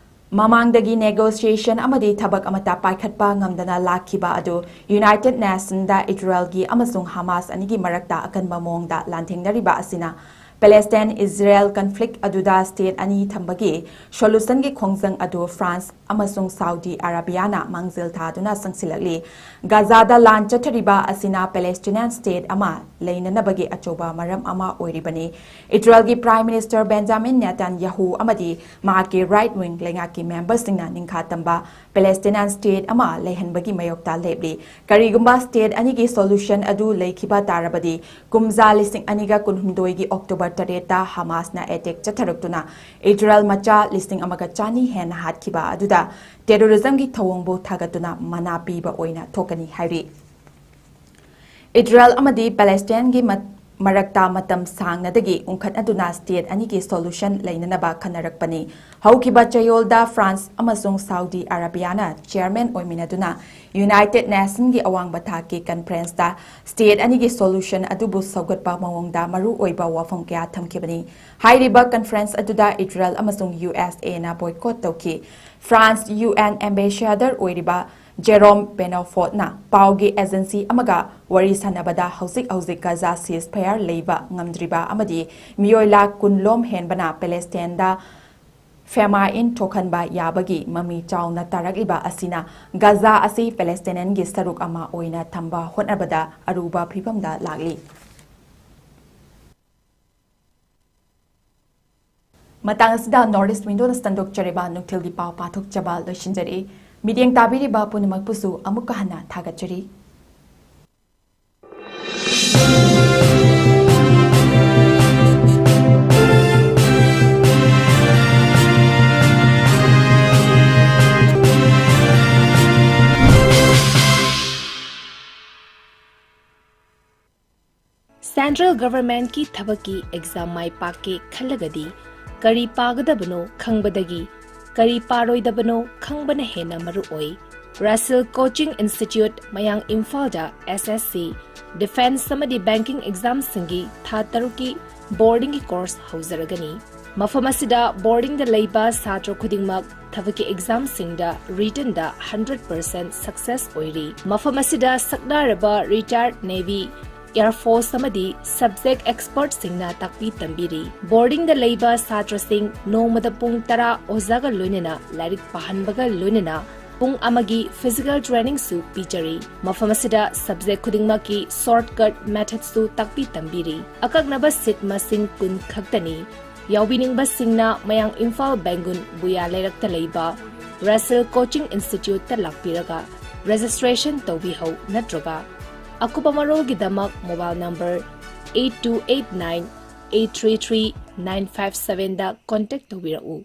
ꯃꯃꯥꯡꯗꯒꯤ ꯅꯦꯒꯣꯁꯤꯌꯦꯁꯟ ꯑꯃꯗꯤ ꯊꯕꯛ ꯑꯃꯠꯇ ꯄꯥꯏꯈꯠꯄ ꯉꯝꯗꯅ ꯂꯥꯛꯈꯤꯕ ꯑꯗꯨ ꯌꯨꯅꯥꯏꯇꯦꯗ ꯅꯦꯁꯟꯗ ꯏꯖꯔꯦꯜꯒꯤ ꯑꯃꯁꯨꯡ ꯍꯃꯥꯁ ꯑꯅꯤꯒꯤ ꯃꯔꯛꯇ ꯑꯀꯟꯕ ꯃꯑꯣꯡꯗ ꯂꯥꯟꯊꯦꯡꯅꯔꯤꯕ ꯑꯁꯤꯅ ꯄꯦꯂꯦꯁꯇꯥꯏꯟ ꯏꯖꯔꯦꯜ ꯀꯟꯐ꯭ꯂꯤꯛ ꯑꯗꯨꯗ ꯁ꯭ꯇꯦꯠ ꯑꯅꯤ ꯊꯝꯕꯒꯤ ꯁꯣꯂꯨꯁꯟꯒꯤ ꯈꯣꯡꯖꯪ ꯑꯗꯨ ꯐ꯭ꯔꯥꯟꯁ ꯑꯃꯁꯨꯡ ꯁꯥꯎꯗꯤ ꯑꯔꯥꯕꯤꯌꯥꯅ ꯃꯥꯡꯖꯤꯜ ꯊꯥꯗꯨꯅ ꯆꯪꯁꯤꯜꯂꯛꯂꯤ꯫ ꯒꯥꯖꯥꯗ ꯂꯥꯟ ꯆꯠꯊꯔꯤꯕ ꯑꯁꯤꯅ ꯄꯦꯂꯦꯁꯇꯤꯅꯤꯌꯥꯟ ꯁ꯭ꯇꯦꯠ ꯑꯃ ꯂꯩꯅꯅꯕꯒꯤ ꯑꯆꯧꯕ ꯃꯔꯝ ꯑꯃ ꯑꯣꯏꯔꯤꯕꯅꯤ꯫ ꯏꯖꯔꯦꯜꯒꯤ ꯄ꯭ꯔꯥꯏꯝ ꯃꯤꯅꯤꯁꯇꯔ ꯕꯦꯟꯖꯥꯃꯤꯟ ꯅꯦꯇꯥꯟꯌꯥꯍꯨ ꯑꯃꯗꯤ ꯃꯍꯥꯛꯀꯤ ꯔꯥꯏꯠ ꯋꯤꯡ ꯂꯩꯉꯥꯛꯀꯤ ꯃꯦꯝꯕꯔꯁꯤꯡꯅ ꯅꯤꯡꯈꯥ ꯇꯝꯕ ꯄꯦꯂꯦꯁꯇꯤꯅꯤꯌꯥꯟ ꯁ꯭ꯇꯦꯠ ꯑꯃ ꯂꯩꯍꯟꯕꯒꯤ ꯃꯥꯌꯣꯛꯇ ꯂꯦꯞꯂꯤ꯫ ꯀꯔꯤꯒꯨꯝꯕ ꯁ꯭ꯇꯦꯠ ꯑꯅꯤꯒꯤ ꯁꯣꯂꯨꯁꯟ ꯑꯗꯨ ꯂꯩꯈꯤꯕ ꯇꯥꯔꯕꯗꯤ, ꯀꯨꯝꯖꯥ ꯂꯤꯁꯤꯡ ꯑꯅꯤꯒ ꯀꯨꯟꯍꯨꯝꯗꯣꯏꯒꯤ ꯑꯣꯛꯇꯣꯕꯔ ꯇꯔꯦꯠꯇ ꯍꯃꯥꯁꯅ ꯑꯦꯇꯦꯛ ꯆꯠꯊꯔꯛꯇꯨꯅ ꯏꯖꯔꯦꯜ ꯃꯆꯥ ꯂꯤꯁꯤꯡ ꯑꯃꯒ ꯆꯅꯤ ꯍꯦꯟꯅ ꯍꯥꯠꯈꯤꯕ ꯑꯗꯨꯗ ꯇꯦꯔꯣꯔꯤꯖꯝꯒꯤ ꯊꯧꯑꯣꯡꯕꯨ ꯊꯥꯒꯠꯇꯨꯅ ꯃꯅꯥ ꯄꯤꯕ ꯑꯣꯏꯅ ꯊꯣꯛꯀꯅꯤ ꯍꯥꯏꯔꯤ꯫ ꯏꯖꯔꯦꯜ ꯑꯃꯗꯤ ꯄꯦꯂꯦꯁꯇꯥꯏꯟꯒꯤ ꯃꯠ-, ꯃꯔꯛꯇ ꯃꯇꯝ ꯁꯥꯡꯅꯗꯒꯤ ꯎꯪꯈꯠꯅꯗꯨꯅ ꯁ꯭ꯇꯦꯠ ꯑꯅꯤꯒꯤ ꯁꯣꯂꯨꯁꯟ ꯂꯩꯅꯅꯕ ꯈꯟꯅꯔꯛꯄꯅꯤ꯫ ꯍꯧꯈꯤꯕ ꯆꯌꯣꯜꯗ ꯐ꯭ꯔꯥꯟꯁ ꯑꯃꯁꯨꯡ ꯁꯥꯎꯗꯤ ꯑꯔꯥꯕꯤꯌꯥꯅ ꯆꯤꯌꯔꯃꯦꯟ ꯑꯣꯏꯃꯤꯟꯅꯗꯨꯅ ꯌꯨꯅꯥꯏꯇꯦꯗ ꯅꯦꯁꯟꯒꯤ ꯑꯋꯥꯡꯕ ꯊꯥꯛꯀꯤ ꯀꯟꯐꯔꯦꯟꯁꯇ ꯁ꯭ꯇꯦꯠ ꯑꯅꯤꯒꯤ ꯁꯣꯂꯨꯁꯟ ꯑꯗꯨꯕꯨ ꯁꯧꯒꯠꯄ ꯃꯑꯣꯡꯗ ꯃꯔꯨꯑꯣꯏꯕ ꯋꯥꯐꯝ ꯀꯌꯥ ꯊꯝꯈꯤꯕꯅꯤ꯫ ꯍꯥꯏꯔꯤꯕ ꯀꯟꯐꯔꯦꯟꯁ ꯑꯗꯨꯗ ꯏꯖꯔꯦꯜ ꯑꯃꯁꯨꯡ ꯌꯨ ꯑꯦꯁ ꯑꯦꯅ ꯕꯣꯏꯀꯣꯠ ꯇꯧꯈꯤ꯫ ꯐ꯭ꯔꯥꯟꯁ ꯌꯨ ꯑꯦꯟ ꯑꯦꯝꯕꯦꯁꯦꯗꯔ ꯑꯣꯏꯔꯤꯕ ꯖꯦꯔꯣꯝ ꯕꯦꯅꯣꯐꯣꯔꯠꯅ ꯄꯥꯎꯒꯤ ꯑꯦꯖꯦꯟꯁꯤ ꯑꯃꯒ ꯋꯥꯔꯤ ꯁꯥꯟꯅꯕꯗ ꯍꯧꯖꯤꯛ ꯍꯧꯖꯤꯛ ꯒꯥꯖꯥ ꯁꯤꯖꯐꯌꯔ ꯂꯩꯕ ꯉꯝꯗ꯭ꯔꯤꯕ ꯑꯃꯗꯤ ꯃꯤꯑꯣꯏ ꯂꯥꯈ ꯀꯨꯟ ꯂꯣꯝ ꯍꯦꯟꯕꯅ ꯄꯦꯂꯦꯁꯇꯥꯏꯟꯗ ꯐꯦꯃꯥꯏꯟ ꯊꯣꯛꯍꯟꯕ ꯌꯥꯕꯒꯤ ꯃꯃꯤ ꯆꯥꯎꯅ ꯇꯥꯔꯛꯂꯤꯕ ꯑꯁꯤꯅ ꯒꯥꯖꯥ ꯑꯁꯤ ꯄꯦꯂꯦꯁꯇꯥꯏꯟꯒꯤ ꯁꯔꯨꯛ ꯑꯃ ꯑꯣꯏꯅ ꯊꯝꯕ ꯍꯣꯠꯅꯕꯗ ꯑꯔꯨꯕ ꯐꯤꯚꯝꯗ ꯂꯥꯛꯂꯤ꯫ ꯃꯇꯥꯡ ꯑꯁꯤꯗ ꯅꯣꯔꯠ ꯏꯁ ꯋꯤꯟꯗꯣꯅ ꯁꯟꯗꯣꯛꯆꯔꯤꯕ ꯅꯨꯡꯊꯤꯜꯒꯤ ꯄꯥꯎ ꯄꯥꯊꯣꯛꯆꯕ ꯂꯣꯏꯁꯤꯟꯖꯔꯤ꯫ ꯃꯤꯠꯌꯦꯡ ꯇꯥꯕꯤꯔꯤꯕ ꯄꯨꯝꯅꯃꯛꯄꯨꯁꯨ ꯑꯃꯨꯛꯀ ꯍꯟꯅ ꯊꯥꯒꯠꯆꯔꯤ꯫ Central Governmentꯀꯤ ꯊꯕꯛꯀꯤ exam ꯃꯥꯏ ꯄꯥꯛꯀꯦ ꯈꯜꯂꯒꯗꯤ ꯀꯔꯤ ꯄꯥꯒꯗꯕꯅꯣ ꯈꯪꯕꯗꯒꯤ ꯀꯔꯤ ꯄꯥꯔꯣꯏꯗꯕꯅꯣ ꯈꯪꯕꯅ ꯍꯦꯟꯅ ꯃꯔꯨ ꯑꯣꯏ꯫ Rasil Coaching Institute, ꯃꯌꯥꯡ ꯏꯝꯐꯥꯜꯗ S S C, defence ꯑꯃꯗꯤ banking examꯁꯤꯡꯒꯤ ꯊꯥ ꯇꯔꯨꯛꯀꯤ boardingꯒꯤ course ꯍꯧꯖꯔꯒꯅꯤ꯫ ꯃꯐꯝ ꯑꯁꯤꯗ boardingꯗ ꯂꯩꯕ ꯁꯥꯇ꯭ꯔ ꯈꯨꯗꯤꯡꯃꯛ ꯊꯕꯛꯀꯤ examꯁꯤꯡꯗ writtenꯗ hundred percent success ꯑꯣꯏꯔꯤ꯫ ꯃꯐꯝ ꯑꯁꯤꯗ ꯁꯛꯅꯥꯔꯕ retired Navy, Air Force ꯑꯃꯗꯤ subject expertꯁꯤꯡꯅ ꯇꯥꯛꯄꯤ ꯇꯝꯕꯤꯔꯤ꯫ Boardingꯗ ꯂꯩꯕ ꯁꯥꯇ꯭ꯔꯁꯤꯡ ꯅꯣꯡꯃꯗ ꯄꯨꯡ ꯇꯔꯥ ꯑꯣꯖꯥꯒ ꯂꯣꯏꯅꯅ ꯂꯥꯏꯔꯤꯛ ꯄꯥꯍꯟꯕꯒ ꯂꯣꯏꯅꯅ ꯄꯨꯡ ꯑꯃꯒꯤ physical trainingꯁꯨ ꯄꯤꯖꯔꯤ꯫ ꯃꯐꯝ ꯑꯁꯤꯗ subject ꯈꯨꯗꯤꯡꯃꯛꯀꯤ shortcut methodꯁꯨ ꯇꯥꯛꯄꯤ ꯇꯝꯕꯤꯔꯤ꯫ ꯑꯀꯛꯅꯕ seat ꯃꯁꯤꯡ ꯀꯨꯟ ꯈꯛꯇꯅꯤ꯫ ꯌꯥꯎꯕꯤꯅꯤꯡꯕꯁꯤꯡꯅ ꯃꯌꯥꯡ ꯏꯝꯐꯥꯜ ꯕꯦꯡꯒꯨꯟ ꯕꯨꯌꯥ ꯂꯩꯔꯛꯇ ꯂꯩꯕ Rasil Coaching Instituteꯇ ꯂꯥꯛꯄꯤꯔꯒ registration ꯇꯧꯕꯤꯍꯧ ꯅꯠꯇ꯭ꯔꯒ ꯑꯀꯨꯞꯄ ꯃꯔꯣꯜꯒꯤꯗꯃꯛ mobile number eight two eight nine eight three three nine five sevenꯗ contact ꯇꯧꯕꯤꯔꯛꯎ꯫